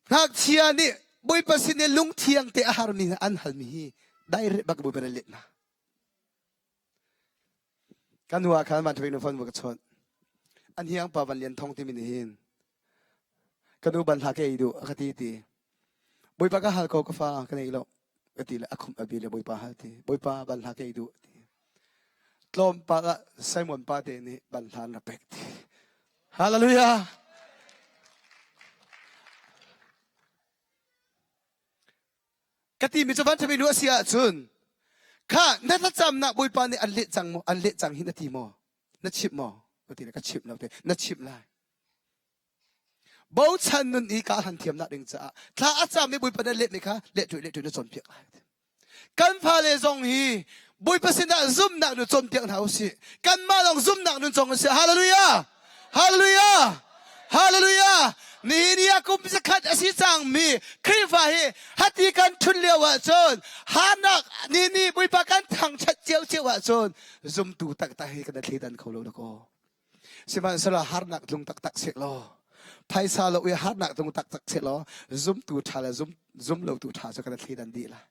Ngakchia nih Bawipa sin i lungthiang te a harmi an halmi hi direct bak Bawipa na let hna. Kan hnu ah khan van na phone ka chawnh. An hiang pa van lian thong timi nih hin ka nu ban hla ke ei duh a ka ti ti. Bawipa ka hal ko ka fa ka nei lo ka ti le a khum abi le Bawipa hal ti. Bawipa ban hla ke ei duh ti. Tlawmpal ah Simon pa te nih ban hla an rak pek ti. Hallelujah. Ka timi cu van ṭhami nu a si ahcun kha na thlacamnak Bawipa nih an leh cang maw an leh cang hi na ti maw na chimh maw ka ti le ka chimh lo te na chimh lai bochan nun i ka hlan thiamnak ding caah thla a cam i Bawipa na lehmi kha leh ṭuih leh ṭuih na cawnpiak lai Kan fale zong hi Bawipa sinah zumhnak nun cawnpiak hna usih. Kanmah lawng zumhnak nun cawng usih. Hallelujah! Hallelujah! Hallelujah! Nihin ni ah kum zakhat a si cangmi Khrihfa hi hati kan ṭhut lio ahcun hanak ni ni Bawipa kan thangṭhat cio cio ahcun zumtu taktak hi kan i thleidan kho lo dakaw. Sihmanhsehlaw harnak tlung taktak seh law phaisa lo i harnak tlung taktak seh law zumtu ṭha le zum zum lotu ṭha cu kan i thleidan dih lai.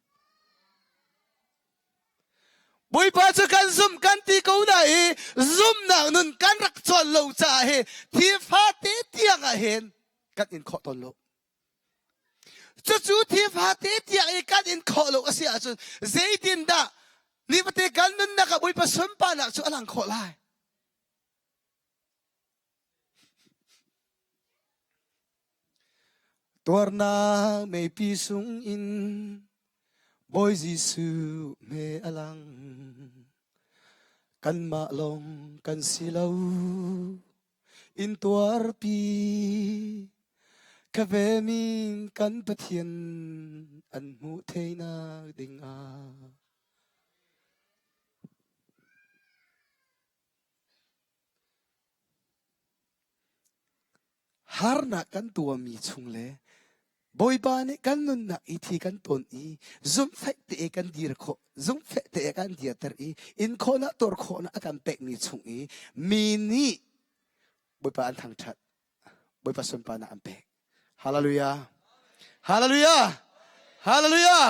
Bawipa cu kan zum kan ti ko na i zumnak nun kan rak cawn lo caah hi thi fate tiang ah hin kan in khawh tawn lo. Cucu thi fate tiang i kan in khawh lo a si ahcun zeitindah nifate kan nunnak ah Bawipa sunparnak cu a lang khawh lai? Tuarnak meipi sung in Bawi Jesuh me a lang. Kanmah lawng kan si lo, in tuarpi. Ka ve min kan Pathian an hmuh theinak dingah. Harnak kan tuahmi chung le Bawipa nih kan nunnak i thi kan tawn i zumhfek te i kan dir khawh zumhfek te i kan dirter i in khawhnak tuar khawhnak a kan pekmi chung i mi nih Bawipa an thangṭhat Bawipa sunparnak an pek. Hallelujah. Hallelujah. Hallelujah.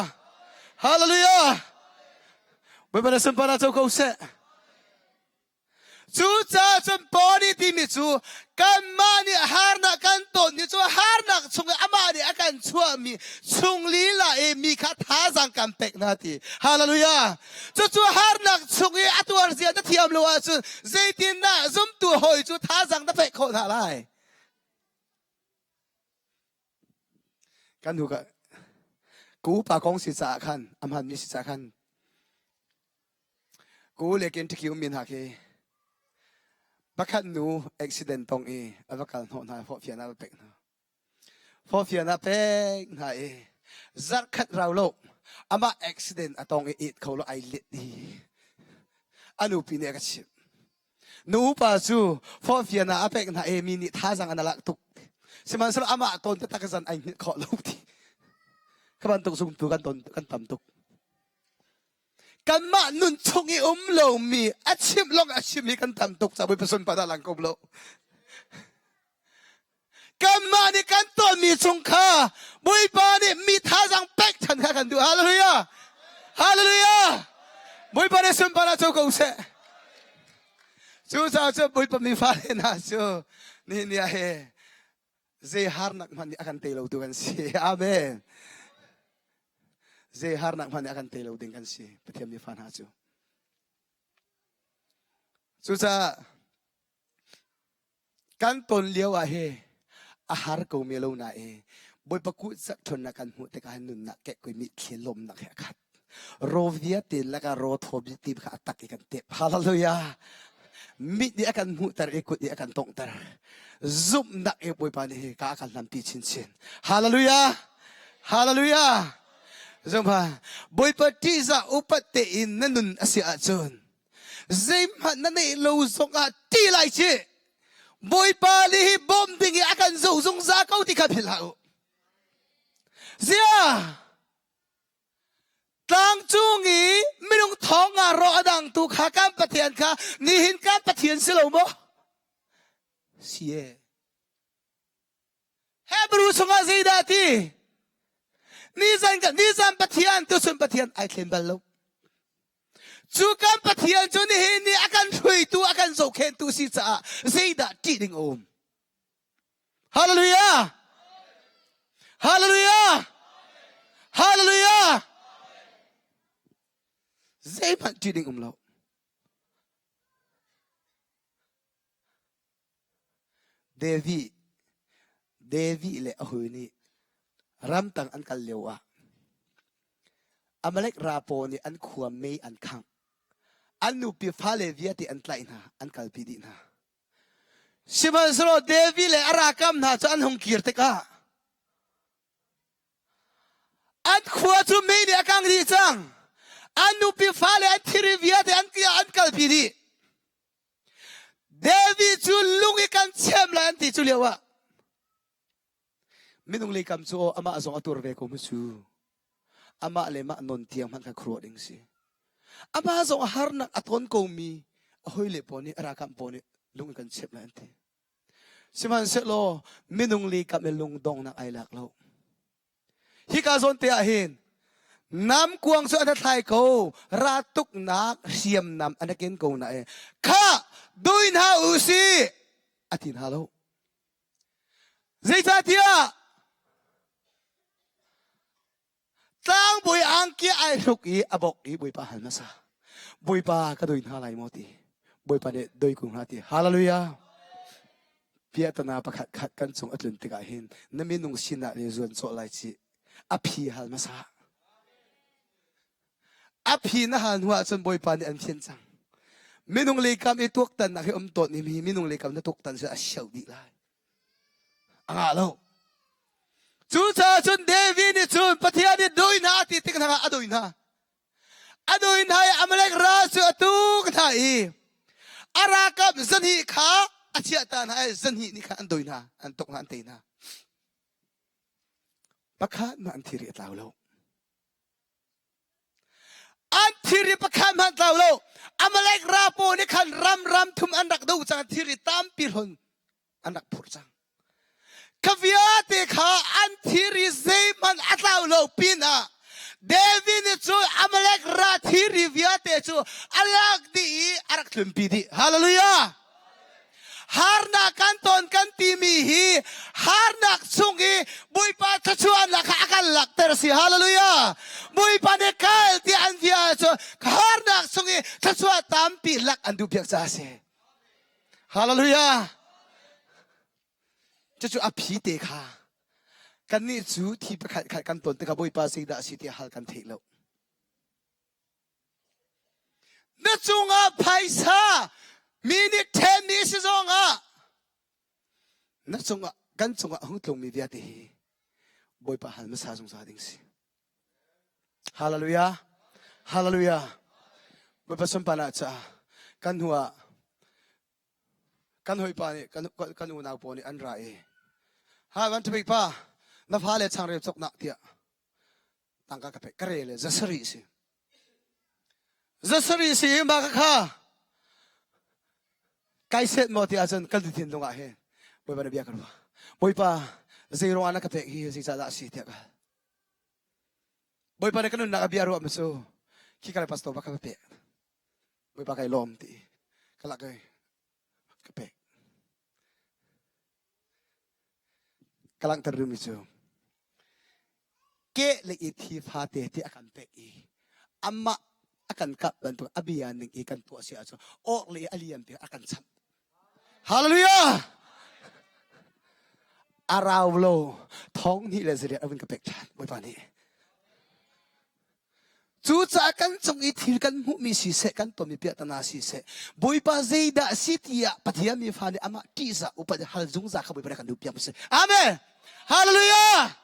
Hallelujah. Bawipa na sunparnak co ko seh. Cucaah cun Paul nih timi cu kanmah nih harnak kan ton ni cu harnak chung i amah nih a kan chuahmi chung lila i mi kha thazaang kan pek hna ti. Hallelujah. Cucu harnak chung i a tuar zia na thiam lo ahcun zeitindah zumtu hawi cu thazaang na pek khawh hna lai? Kan hnu ka ku upa kong si caah khan a hmanmi si caah khan Ku le Kentucky ummi hna khi pakhat nu accident tong i a va kal hnawh hna fawhfian ah va pek hna. Fawhfian ah pek hna i zarhkhat rau lo amah accident a tong i it kho lo ai let i a nupi nih a ka chimh. Nupa cu fawhfian ah a pek hna i mi nih thazaang an lak tuk. Sihmanhsehlaw amah tawn taktak zan ai hngilh khawh lo ti. Kha bantuk zumtu kan ton kan tam tuk. Kanmah nun chung i um lomi a chimh lawng a chim hi kan tam tuk ca Bawipa sunpa dah lang ko lo. Kanmah nih kan tonmi chung kha Bawipa nih mi thazaang pek than kha kan duh. Hallelujah! Hallelujah! Bawipa nih sunparnak co ko seh. Cucaah cu Bawipa mi fale hna cu nihin ni ah he zei harnak hmanh nih a kan tei lo tu kan si. Amen. Zei harnak hmanh nih a kan tei lo ding kan si. Pathian mi fa hna cu. Cucaah kan ton lio ah he a har ko mi lo na e Bawipa kuh cak ṭhawnnak kan hmuh tikah nunnak kek mi thli lawmnak he a khat. Ro vialte lakah ro thaw bik ti kha a tak i kan tep. Hallelujah. Mit nih a kan hmuhter i kut nih a kan tonghter. Zumhnak i Bawipa nih hi ka a kan hlampi chinchin. Hallelujah. Hallelujah. Zumha. Bawipa ṭihzah upat tein na nun a si ahcun zeihmanh na neih lo zongah ṭih lai ci. Bawipa nih hi bawm ding i a kan zoh zungzal ko ti kha philh hlah u. Ziah! Tlangcung i minung thong nga rawh a dangtu kha kan Pathian kha nihin kan Pathian si lo maw? Si e. Hebrew chungah zeidah ti? Nizan nizan Pathian tuchun Pathian ai thlen bal lo. Cu kan Pathian cu nihin ni a kan hruaitu a kan zohkhentu si caah zeidah ṭih ding a um? Hallelujah! Hallelujah! Hallelujah! Zeihmanh ṭih ding um lo. David, David le a hawi nih ramtang an kal lio ah Amalek rapaw nih an khua mei an khangh. An nupi fale vialte an tlaih hna, an kalpi dih hna. Sihmanhsehlaw David le a ralkap hna cu an hung kir tikah an khua cu mei nih a kang dih cang. An nupi fale an thiri vialte an an kalpi dih. David cu lung i kan chem lai an ti cu lio ah minung lei kam cu aw amah zong a tur ve ko mu cu. Amah le mah non tiang hmanh kha khuaruah ding si. Amah zong a harnak a ton komi a hawile pawl nih a ralkap pawl nih lung in kan chep lai an ti. Sihmanhsehlaw minung li kam i lungdonghnak ai lak lo. Hika zawn te ah hin nam kuang cu an thlai ko ra tuknak hriamnam an ken ko na e kha dui hna u si a ti hna lo. Zeicahtiah tlangbawi angki ai hruk i a bok i Bawipa hal hmasa. Bawipa ka doi hna lai maw ti. Bawipa nih doi ko hna ti. Hallelujah. Piahtana pakhat khat kan cung a tlun tikah hin na minung sinah le zuan cawh lai ci. A phi hal hmasa. A phi na hal hnu ahcun Bawipa nih an fian cang. Minung leikam i tuaktannak hi um tawn hi minung leikam na tuaktan cu a sio dih lai. A ngah lo. Cucaah cun David nih cun Pathian nih doi hna ti tik hna a doi hna. A doi hna i Amalek ral cu a tuk hna i a ralkap zahnih kha a. a chiah ta hna i zanhnih nih khan an doi hna an tuk hna an tei hna pakhat mah an thiri a tlau lo an thiri pakhat hmanh tlau lo Amalek rapo nih khan ram ram thum an rak do cang thiri tampi hlon an rak phurh cang Kha vialte kha an thiri zeihmanh a tlau lo pinah David nih cun Amalek ra thiri vialte cu a lak dih i a rak tlunpi dih. Hallelujah! Harnak kan ton kan timi hi harnak chung i Bawipa thluachuahnak kha a kan lakter si. Hallelujah! Bawipa nih kal tiah an bia cu harnak chung i thluachuah tampi lak an duh piak caah a si. Hallelujah! Cucu a phi te kha kannih cu thi pakhat khat kan ton tikah Bawipa zeidah a si tiah hal kan theih lo. Na cungah phaisa mi nih ṭhenmi si zongah na cungah kan cungah a hung tlungmi vialte hi Bawipa hal hmasa zungzal ding si. Hallelujah. Hallelujah. Bawipa sunparnak caah kan hnu ah kan hawipa nih kan, kan unau pawl nih an ra i ha van ṭhabik pa na fale changreu cawknak tiah tangka ka pek ka re le zasarih si zasarih si ma ka kha kai set maw ti ahcun kan thin lung ah hin bawipa na bia ka ruah bawipa zei ruangah na ka pek hi zei dah si tiah ka bawipa nih ka nunnak a bia ruah mi cu khi ka le pastor ba ka pek Bawipa kai lawm ti ka lak i ka pek. Ka langhter duhmi cu ke le i thi fate ti a kan pek i amah a kan kap bantuk a bia ning i kan tuah si ahcun awk le a liam ti a kan chamh. Hallelujah! A rau lo thong hnih le zariat a vun ka pek ṭhan Bawipa nih. Cucaah kan cung i thil kan hmuhmi siseh, kan tonmi piahtana siseh, Bawipa zeidah si tiah Pathian mi fa nih amah ṭihzah upat hal zungzal kha Bawipa nih kan duhpiak si. Amen! Hallelujah!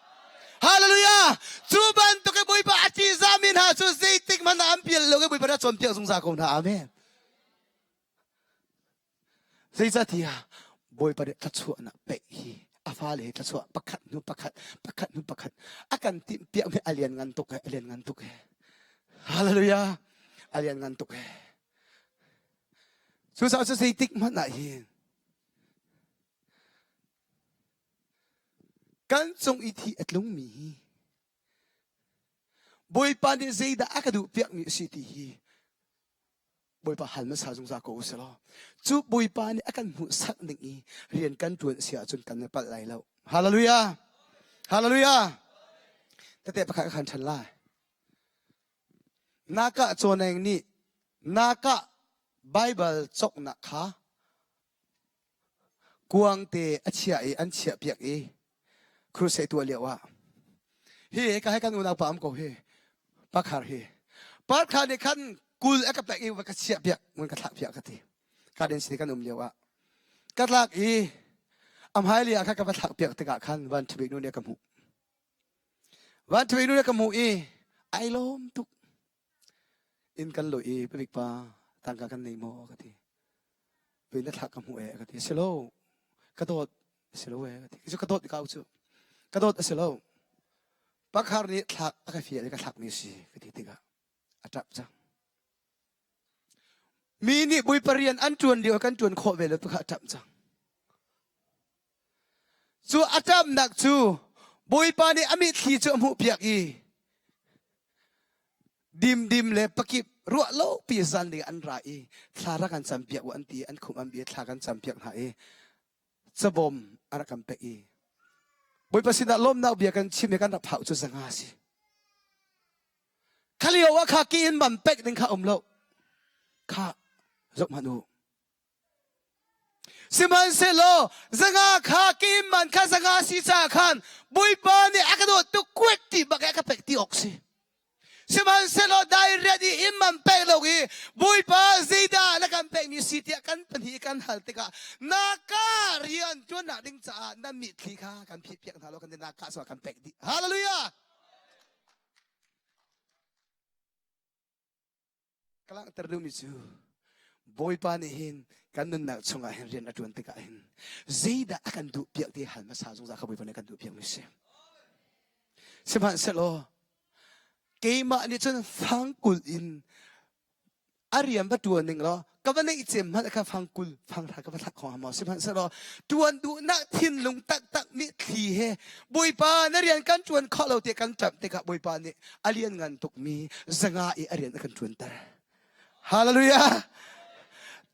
Hallelujah! Cu bantuk i Bawipa a ṭihzahmi hna cu zeitik hmanh ah an pial lo i Bawipa nih a cawnpiak zungzal ko hna. Amen! Zeicahtiah Bawipa nih thluachuahnak pek hi a fale hi thluachuah pakhat hnu pakhat, pakhat hnu pakhat a kan timhpiakmi a lianngan tuk he, a lianngan tuk he. Hallelujah! A lianngan tuk he. Cucaah cu zeitik hmanh ah hin kan cung i thi a tlungmi hi Bawipa nih zeidah a ka duhpiakmi a si ti hi Bawipa hal hmasa zungzal ko usih law cu Bawipa nih a kan hmuhsak ning i rian kan ṭuan si ahcun kan i palh lai lo. Hallelujah! Hallelujah! Tete pakhat ka khan ṭhan lai. Naka cawneng nih naka Bible cawknak kha kuangte a chiah i an chiah piak i crusade tuah lio ah hi ka he kan unau pa am ko hi pakhar hi parkha nih khan kul a ka pek i va ka chiah piak ngun ka thlak piak ka ti garden city kan um lio ah ka tlak i amhai li ah kha ka va thlak piak tikah khan van ṭhabik nu nih ka hmuh van ṭhabik nu nih ka hmuh i ai lawm tuk Inn kan lo i pabik pa tangka kan nei maw ka ti. Pei na thlak ka hmuh e ka ti. Si lo. Ka dawt a si lo e ka ti. Cu ka dawt kau cu. Ka dawt a si lo. Pakhar nih thlak a ka fial i ka thlak mi si ka ti tikah a ṭap cang. Mi nih Bawipa rian an ṭuan lio kan ṭuan khawh ve lo tu kha a ṭap cang. Cu a ṭamnak cu Bawipa nih a mitthli cu a hmuhpiak i dimdim le pakip ruah lopi zan ding an ra i thla rak kan campiak u an ti an khum an bia thla kan campiak hna i cabawm a rak kan pek i Bawipa sinah lawmnak bia kan chim i kan rak phau cu zanga si. Kha lio ah kha ki in man pek ding kha um lo. Kha zoh hmanh u. Sihmanhsehlaw zanga kha keimah kha zanga si caah khan Bawipa nih a ka dawt tuk kuat ti bak a ka pek ti awk si. Sihmanhsehlaw dairiat i inn man pek lo i Bawipa zeidah na kan pekmi si tiah kan pahnih kan hal tikah na ka rian ṭuannak ding caah na mitthli kha kan phihpiak hna lo kan na ka kan pek dih. Hallelujah! Ka langhter duhmi cu. Bawipa nih hin kan nunnak chungah hin rian a ṭuan tikah hin zeidah a kan duh piak ti hal hmasa zungzal kha Bawipa nih a kan duh piak mi si. Sihmanhsehlaw keimah nih cun fangkul in a rian va ṭuan ning law ka va neih cem hmanh kha fangkul fanghra ka va thlak kho hnga maw sihmanhsehlaw ṭuan duhnak thinlung taktak nih thli he Bawipa na rian kan ṭuan khawh lo tiah kan ṭamh tikah Bawipa nih a lianngan tukmi zanga i a rian a kan ṭuanter. Hallelujah!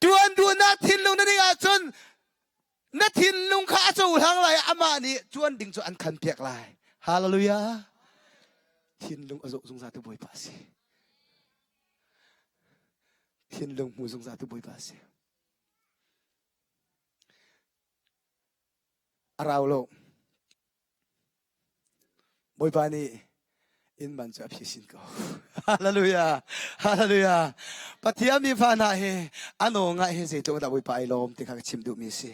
Tuan duhnak thinlung na ning ahcun na thinlung kha a cohlang lai amah nih tuan ding cu an khan piak lai. Hallelujah! Thinlung a zoh zungzal tu Bawipa a si. Thinlung hmu zungzal tu Bawipa a si. A rau lo. Bawipa nih inn man cu a phisin ko. Hallelujah. Hallelujah. Pathian mi fa hna hi a nawl ngaih hi zeitluk dah Bawipa ai lawm ti kha ka chim duhmi a si.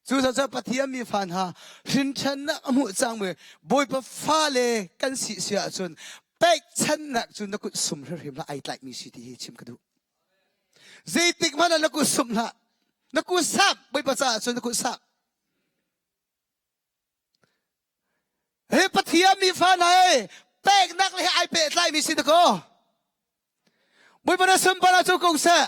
Cucaah Pathian mi fa hna hrinṭhannak a hmuh cangmi Bawipa fale kan si si ahcun pekchannak cu na kut sum hrimhrim hlah ai tlaihmi si ti hi chim ka duh. Zeitik hmanh ah na kut sum hlah. Na kut sap Bawipa caah cun na kut sap. Hi Pathian mi fa hna e peknak le he ai pehtlaimi si dakaw. Bawipa na sunpar ah cu ko seh.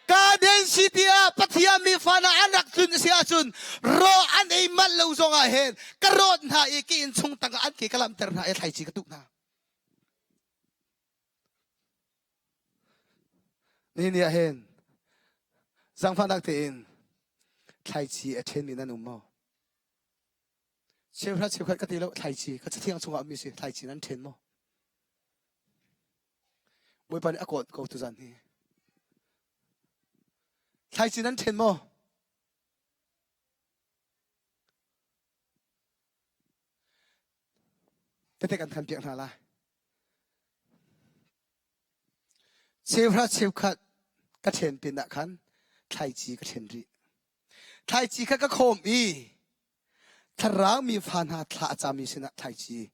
Garden City ah Pathian mi fa hna an rak tlun si ahcun raw an ei manh lo zong ah hin ka rawt hna i ka inn chung tang ah an ke ka lamter hna i thlaici ka tuk hna. Nihin ni ah hin zaangfahnak tein thlaici a ṭhenmi nan um maw? Cheuhra cheukhat ka ti lo thlaici ka cathiang chungah ummi si thlaici nan ṭhen maw? Bawipa nih a kawt ko tuzan hi. Thlaici nan ṭhen maw? Tete kan than piak hna lai. Cheuhra cheukhat ka ṭhen pin ah khan thlaici ka ṭhen rih. Thlaici kha ka khawm i thlarau mi fa hna thla a cami sinah thlaici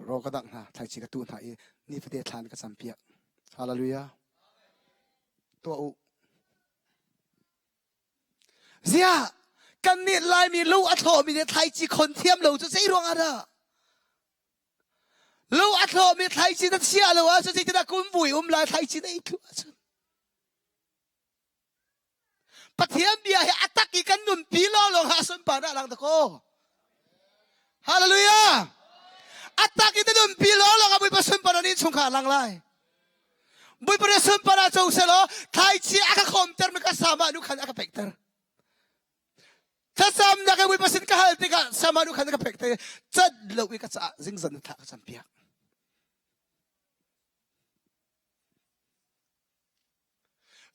ro ka dangh hna, thlaici ka tuh hna i nifate thlan ka campiak. Hallelujah. Tuah u. Ziah kannih Laimi lo a thlawhmi nih thlaici khon thiam lo cu zei ruang ah dah? Lo a thlawhmi thlaici na chia lo ahcun zeitindah kumvui um lai thlaici na ei thlu ahcun? Pathian bia hi a tak i kan nunpi lawnglawng ha sunparnak lang dakaw. Hallelujah! A tak i na nunpi lawnglawng ah Bawipa sunparnak nih chungkhar lang lai. Bawipa nih sunparnak co selaw thlaici a ka khawmter mi ka sama nu khan a ka pekter. Thlacamnak i Bawipa sin ka hal tikah sama nu khan a ka pekter. Cat lo i ka caah zingzan na thla ka campiak.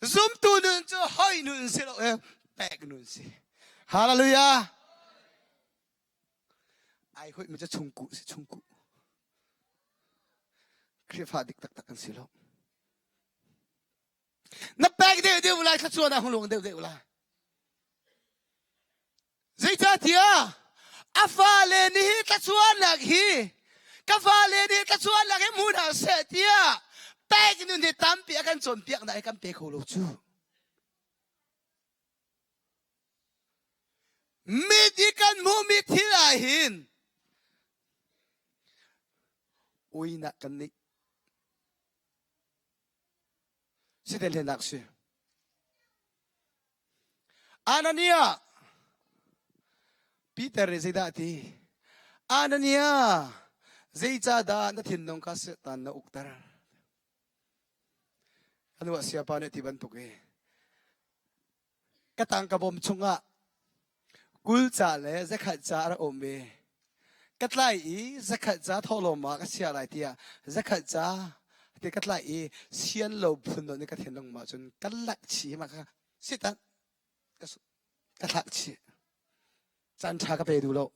Zumtu nun cu hoi nun si lo e pek nun si. Hallelujah. Ai hoi mi cu chungkuh si chungkuh. Khrihfa dik taktak kan si lo. Na pek deuh deuh lai thluachuah na hung luang deuh deuh lai. Zeicahtiah a fale nih hi thluachuahnak hi ka fale nih thluachuahnak hi hmu hna seh tiah pek nun hi tampi a kan cawnpiaknak hi kan pe kho lo cu. Mit i kan hmuhmi thil ah hin uinak kan nih si te hlenak si. Anania Peter nih zeidah a ti? Anania zeicahdah na thinlung kha Satan na ukter? Anu ah siapa nih ti bantuk i ka tangka bawm chungah 20 ca le zakhat ca a rak um i ka tlai i zakhat ca thawhlawm ah ka chia lai tiah zakhat ca te ka tlai i sian lo phun nawn i ka thinlung ma cun ka lak chih ma ka sitan ka ka thlak chih caan ṭha ka pe duh lo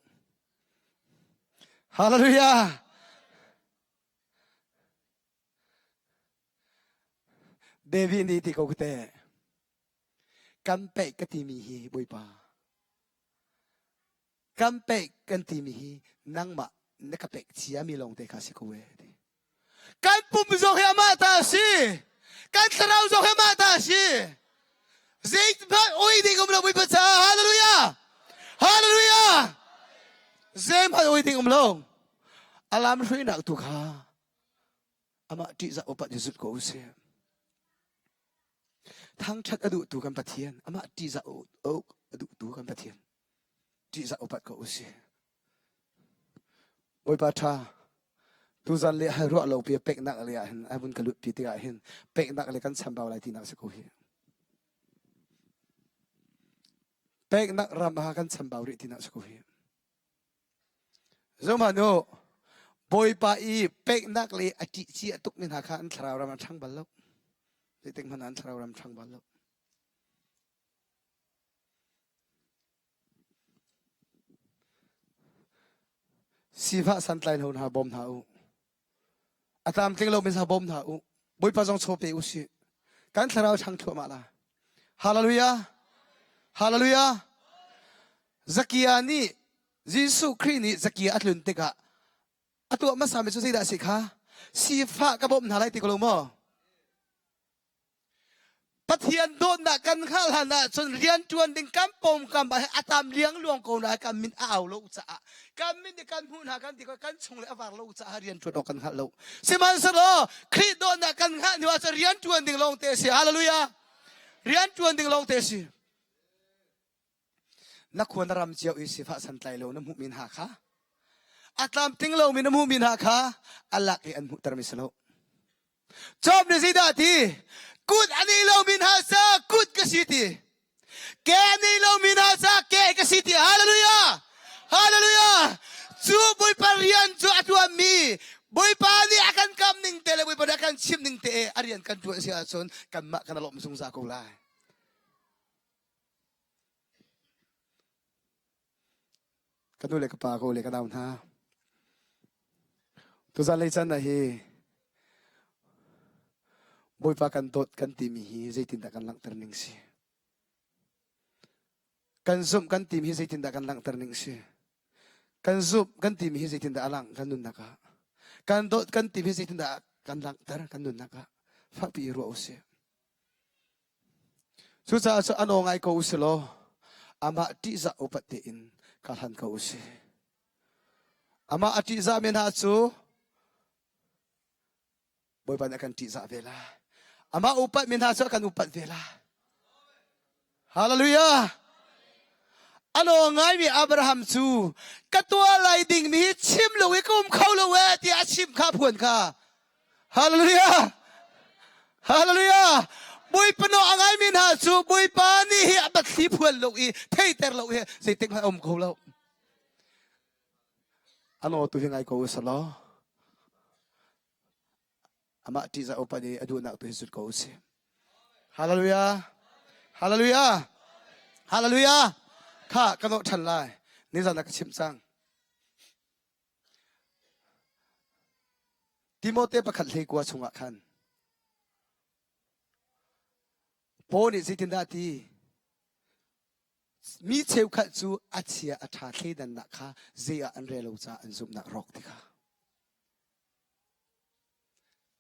Hallelujah David nih ti ko te kan peih ka timi hi Bawipa kan peih kan timi hi nangmah na ka pek ciami lawng te kha si ko e ti kan pum zong hi amah ta a si. Kan thlarau zong hi mah ta a si. Zeihmanh oi ding um lo Bawipa caah. Hallelujah! Hallelujah! Zeihmanh oi ding um lo. Alam hruinak tu kha amah ṭihzah upat in zulh ko usih. Thangṭhat a duhtu kan Pathian, amah ṭihzah a duhtu kan Pathian. Ṭihzah upat ko usih. Bawipa ṭha, tuzan le hai ruah lo pi peknak le ah hin a vun ka lut pi tikah hin peknak le kan chambau lai tinak si ko hi. Peknak ram ah kan chambau rih tinak si ko hi. Zohhmanh u, Bawipa i peknak le a ṭih cia tukmi hna kha an thlarau ram a ṭhang bal lo. Zeitik hmanh ah an thlarau ram ṭhang bal lo. Sifah santlai lo hna bawm hna u. A tlamtling lomi hna bawm hna u. Bawipa zong chaw pe u sih. Kan thlarau ṭhang thluahmah la. Hallelujah. Hallelujah. Zakia nih Jesuh Khrih nih Zakia a tlun tikah a tuah hmasami cu zeidah a si kha? Sifah ka bawmh hna lai ti ko lo maw? Pathian dawtnak kan hngalh hlan ahcun rianṭuan ding kan pawngkam ah a tam liangluang ko nain kan min a au lo caah kan min nih kan hmuh hna kan ti ko kan chung le a var lo caah rianṭuan awk kan hngalh lo. Sihmanhsehlaw Khrih dawtnak kan hngalh hnu ahcun rianṭuan ding lawng te a si. Hallelujah! Rianṭuan ding lawng te a si. Na khua na ram cio i sifah santlai lo na hmuhmi hna kha a tlamtling lomi na hmuhmi hna kha a lak i an hmuhtermi si lo. Job nih zeidah a ti? Kut a nei lomi hna ca kut ka si ti. Ke a nei lomi hna ca ke ka si ti. Hallelujah! Hallelujah! Cu Bawipa rian cu a tuanmi Bawipa nih a kan kam ning te le Bawipa nih a kan chimh ning te a rian kan tuan si ahcun kanmah kan lawm zungzal ko lai. Ka nu le ka pa, ka u le ka nau hna. Tuzan lei can ah hi Bawipa kan dawt kan timi hi zeitindah kan langhter ning si? Kan zumh kan timi hi zeitindah kan langhter ning si? Kan zumh kan timi hi zeitindah a langh kan nunnak ah? Kan dawt kan timi hi zeitindah kan langhter kan nunnak ah? Fakpi i ruah usih. Cucaah cu a nawl ngai ko u si law amah ṭihzah upat tein ka hlan ko u si. Amah a ṭihzahmi hna cu Bawipa nih a kan ṭihzah ve lai. Amah upatmi hna cu a kan upat ve lai. Hallelujah! A nawl ngaimi Abraham cu ka tuah lai dingmi hi chim lo i ka um kho lo ee tiah a chimh kha phuan kha. Hallelujah! Hallelujah! Bawipa nawl a ngaimi hna cu Bawipa nih hi a thli phuan lo i theiter lo hi zeitik hmanh a um kho lo. A nawl tu hi ngai ko u selaw amah ṭihzah upat i a duhnak tu hi zul ko usih. Hallelujah! Hallelujah! Hallelujah! Kha ka nawh ṭhan lai. Nizan ah ka chimh cang. Timote pakhat hlei kua chungah khan Paul nih zeitindah a ti? Mi cheukhat cu a chia a ṭha thleidannak kha zei ah an rel lo caah an zumhnak rawk ti kha.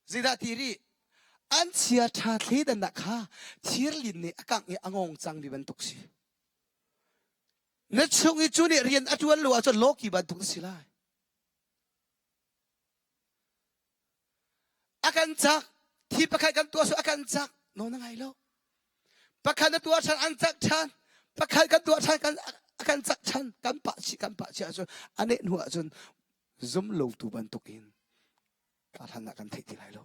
Zeidah ti rih? An chia ṭha thleidannak kha thirlin nih a kangh i a ngong cangmi bantuk si. Na chung i cu nih rian a ṭuan lo ahcun lawki bantuk na si lai. A kan cak. Thi pakhat kan tuah su a kan cak. No na ngai lo. Pakhat na tuah ṭhan an cak ṭhan. Pakhat kan tuah ṭhan kan a kan cak ṭhan. Kan pah chih kan pah chih ahcun a neh hnu ahcun zum lotu bantukin ka hlan ah kan theih ti lai lo.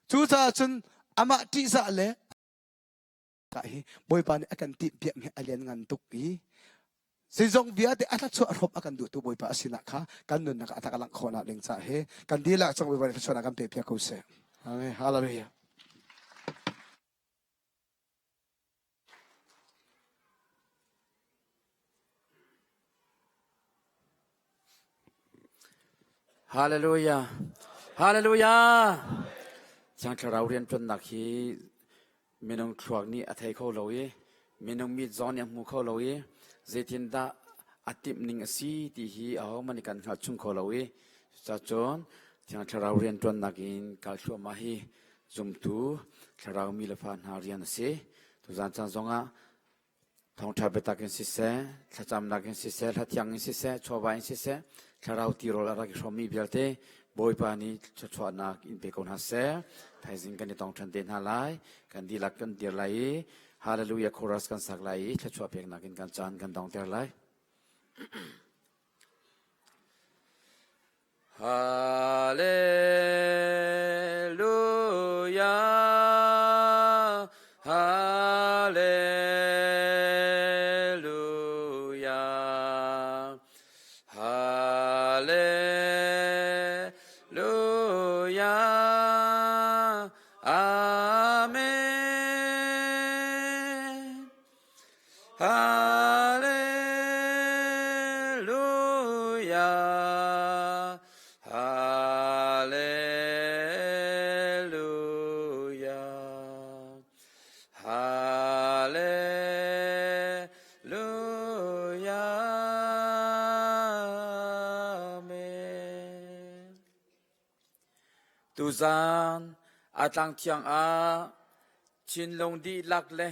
Cucaah cun amah ṭihzah le ka hi Bawipa nih a kan timhpiakmi a lian ngan tuk i zeizong vialte a thluachuah hrawm a kan duhtu Bawipa a sinah kha kan nunnak ah a tak a langh khawhnak ding caah hi kan dihlak cung Bawipa nih thluachuahnak kan pekpiak ko seh. Amen. Hallelujah. Hallelujah. Hallelujah. Thiang Thlarau rianṭuannak hi minung thluak nih a thei kho lo i minung mit zong nih a hmu kho lo i zeitindah a timh ning a si ti hi ahohmanh nih kan hngalh chung kho lo i cucun Thiang Thlarau rianṭuannak in kal thluahmah hi. Zumtu thlarau mi le fa hna rian a si. Tuzan caan zongah thawngṭha biatak in siseh, thlacamnak in siseh, hlathiang in siseh, chawva in siseh, thlarau tirawl a rak i hrawmmi vialte Bawipa nih thluachuahnak in pe ko hna seh. Thaizing kan i tong ṭhan te hna lai. Kan dihlak kan dir lai i Hallelujah chorus kan sak lai i thluachuah peknak in kan caan kan dongter lai. Hallelujah, Hallelujah, Hallelujah, Amen. Hallelujah, Hallelujah, Hallelujah, Amen. Tuzaan a tlangthiang ah thinlung dihlak le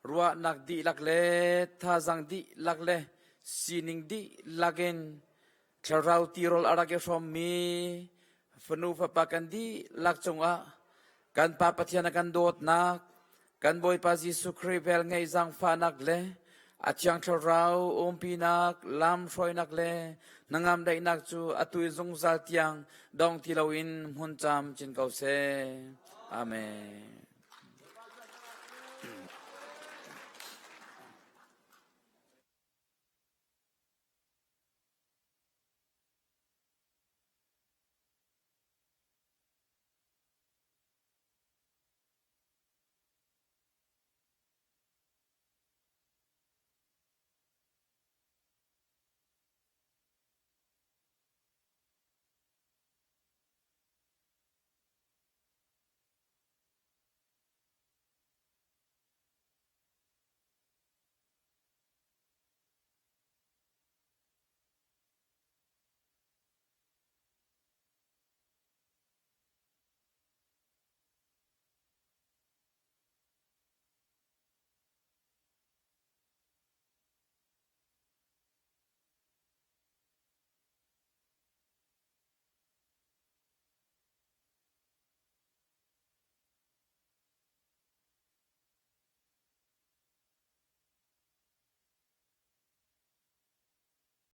ruahnak dihlak le thazaang dihlak le sining dihlak in thlarau tirawl a rak i hrawmmi fanu fapa kan dihlak cungah kan Pa Pathian a kan dawtnak Kan Bawipa Jesuh Khrih velngeih zaangfahnak le a Thiang Thlarau umpinak, lamhruainak le hnangam daihnak cu atu in zungzal tiang dong ti loin hmun camcin ko seh. Amen.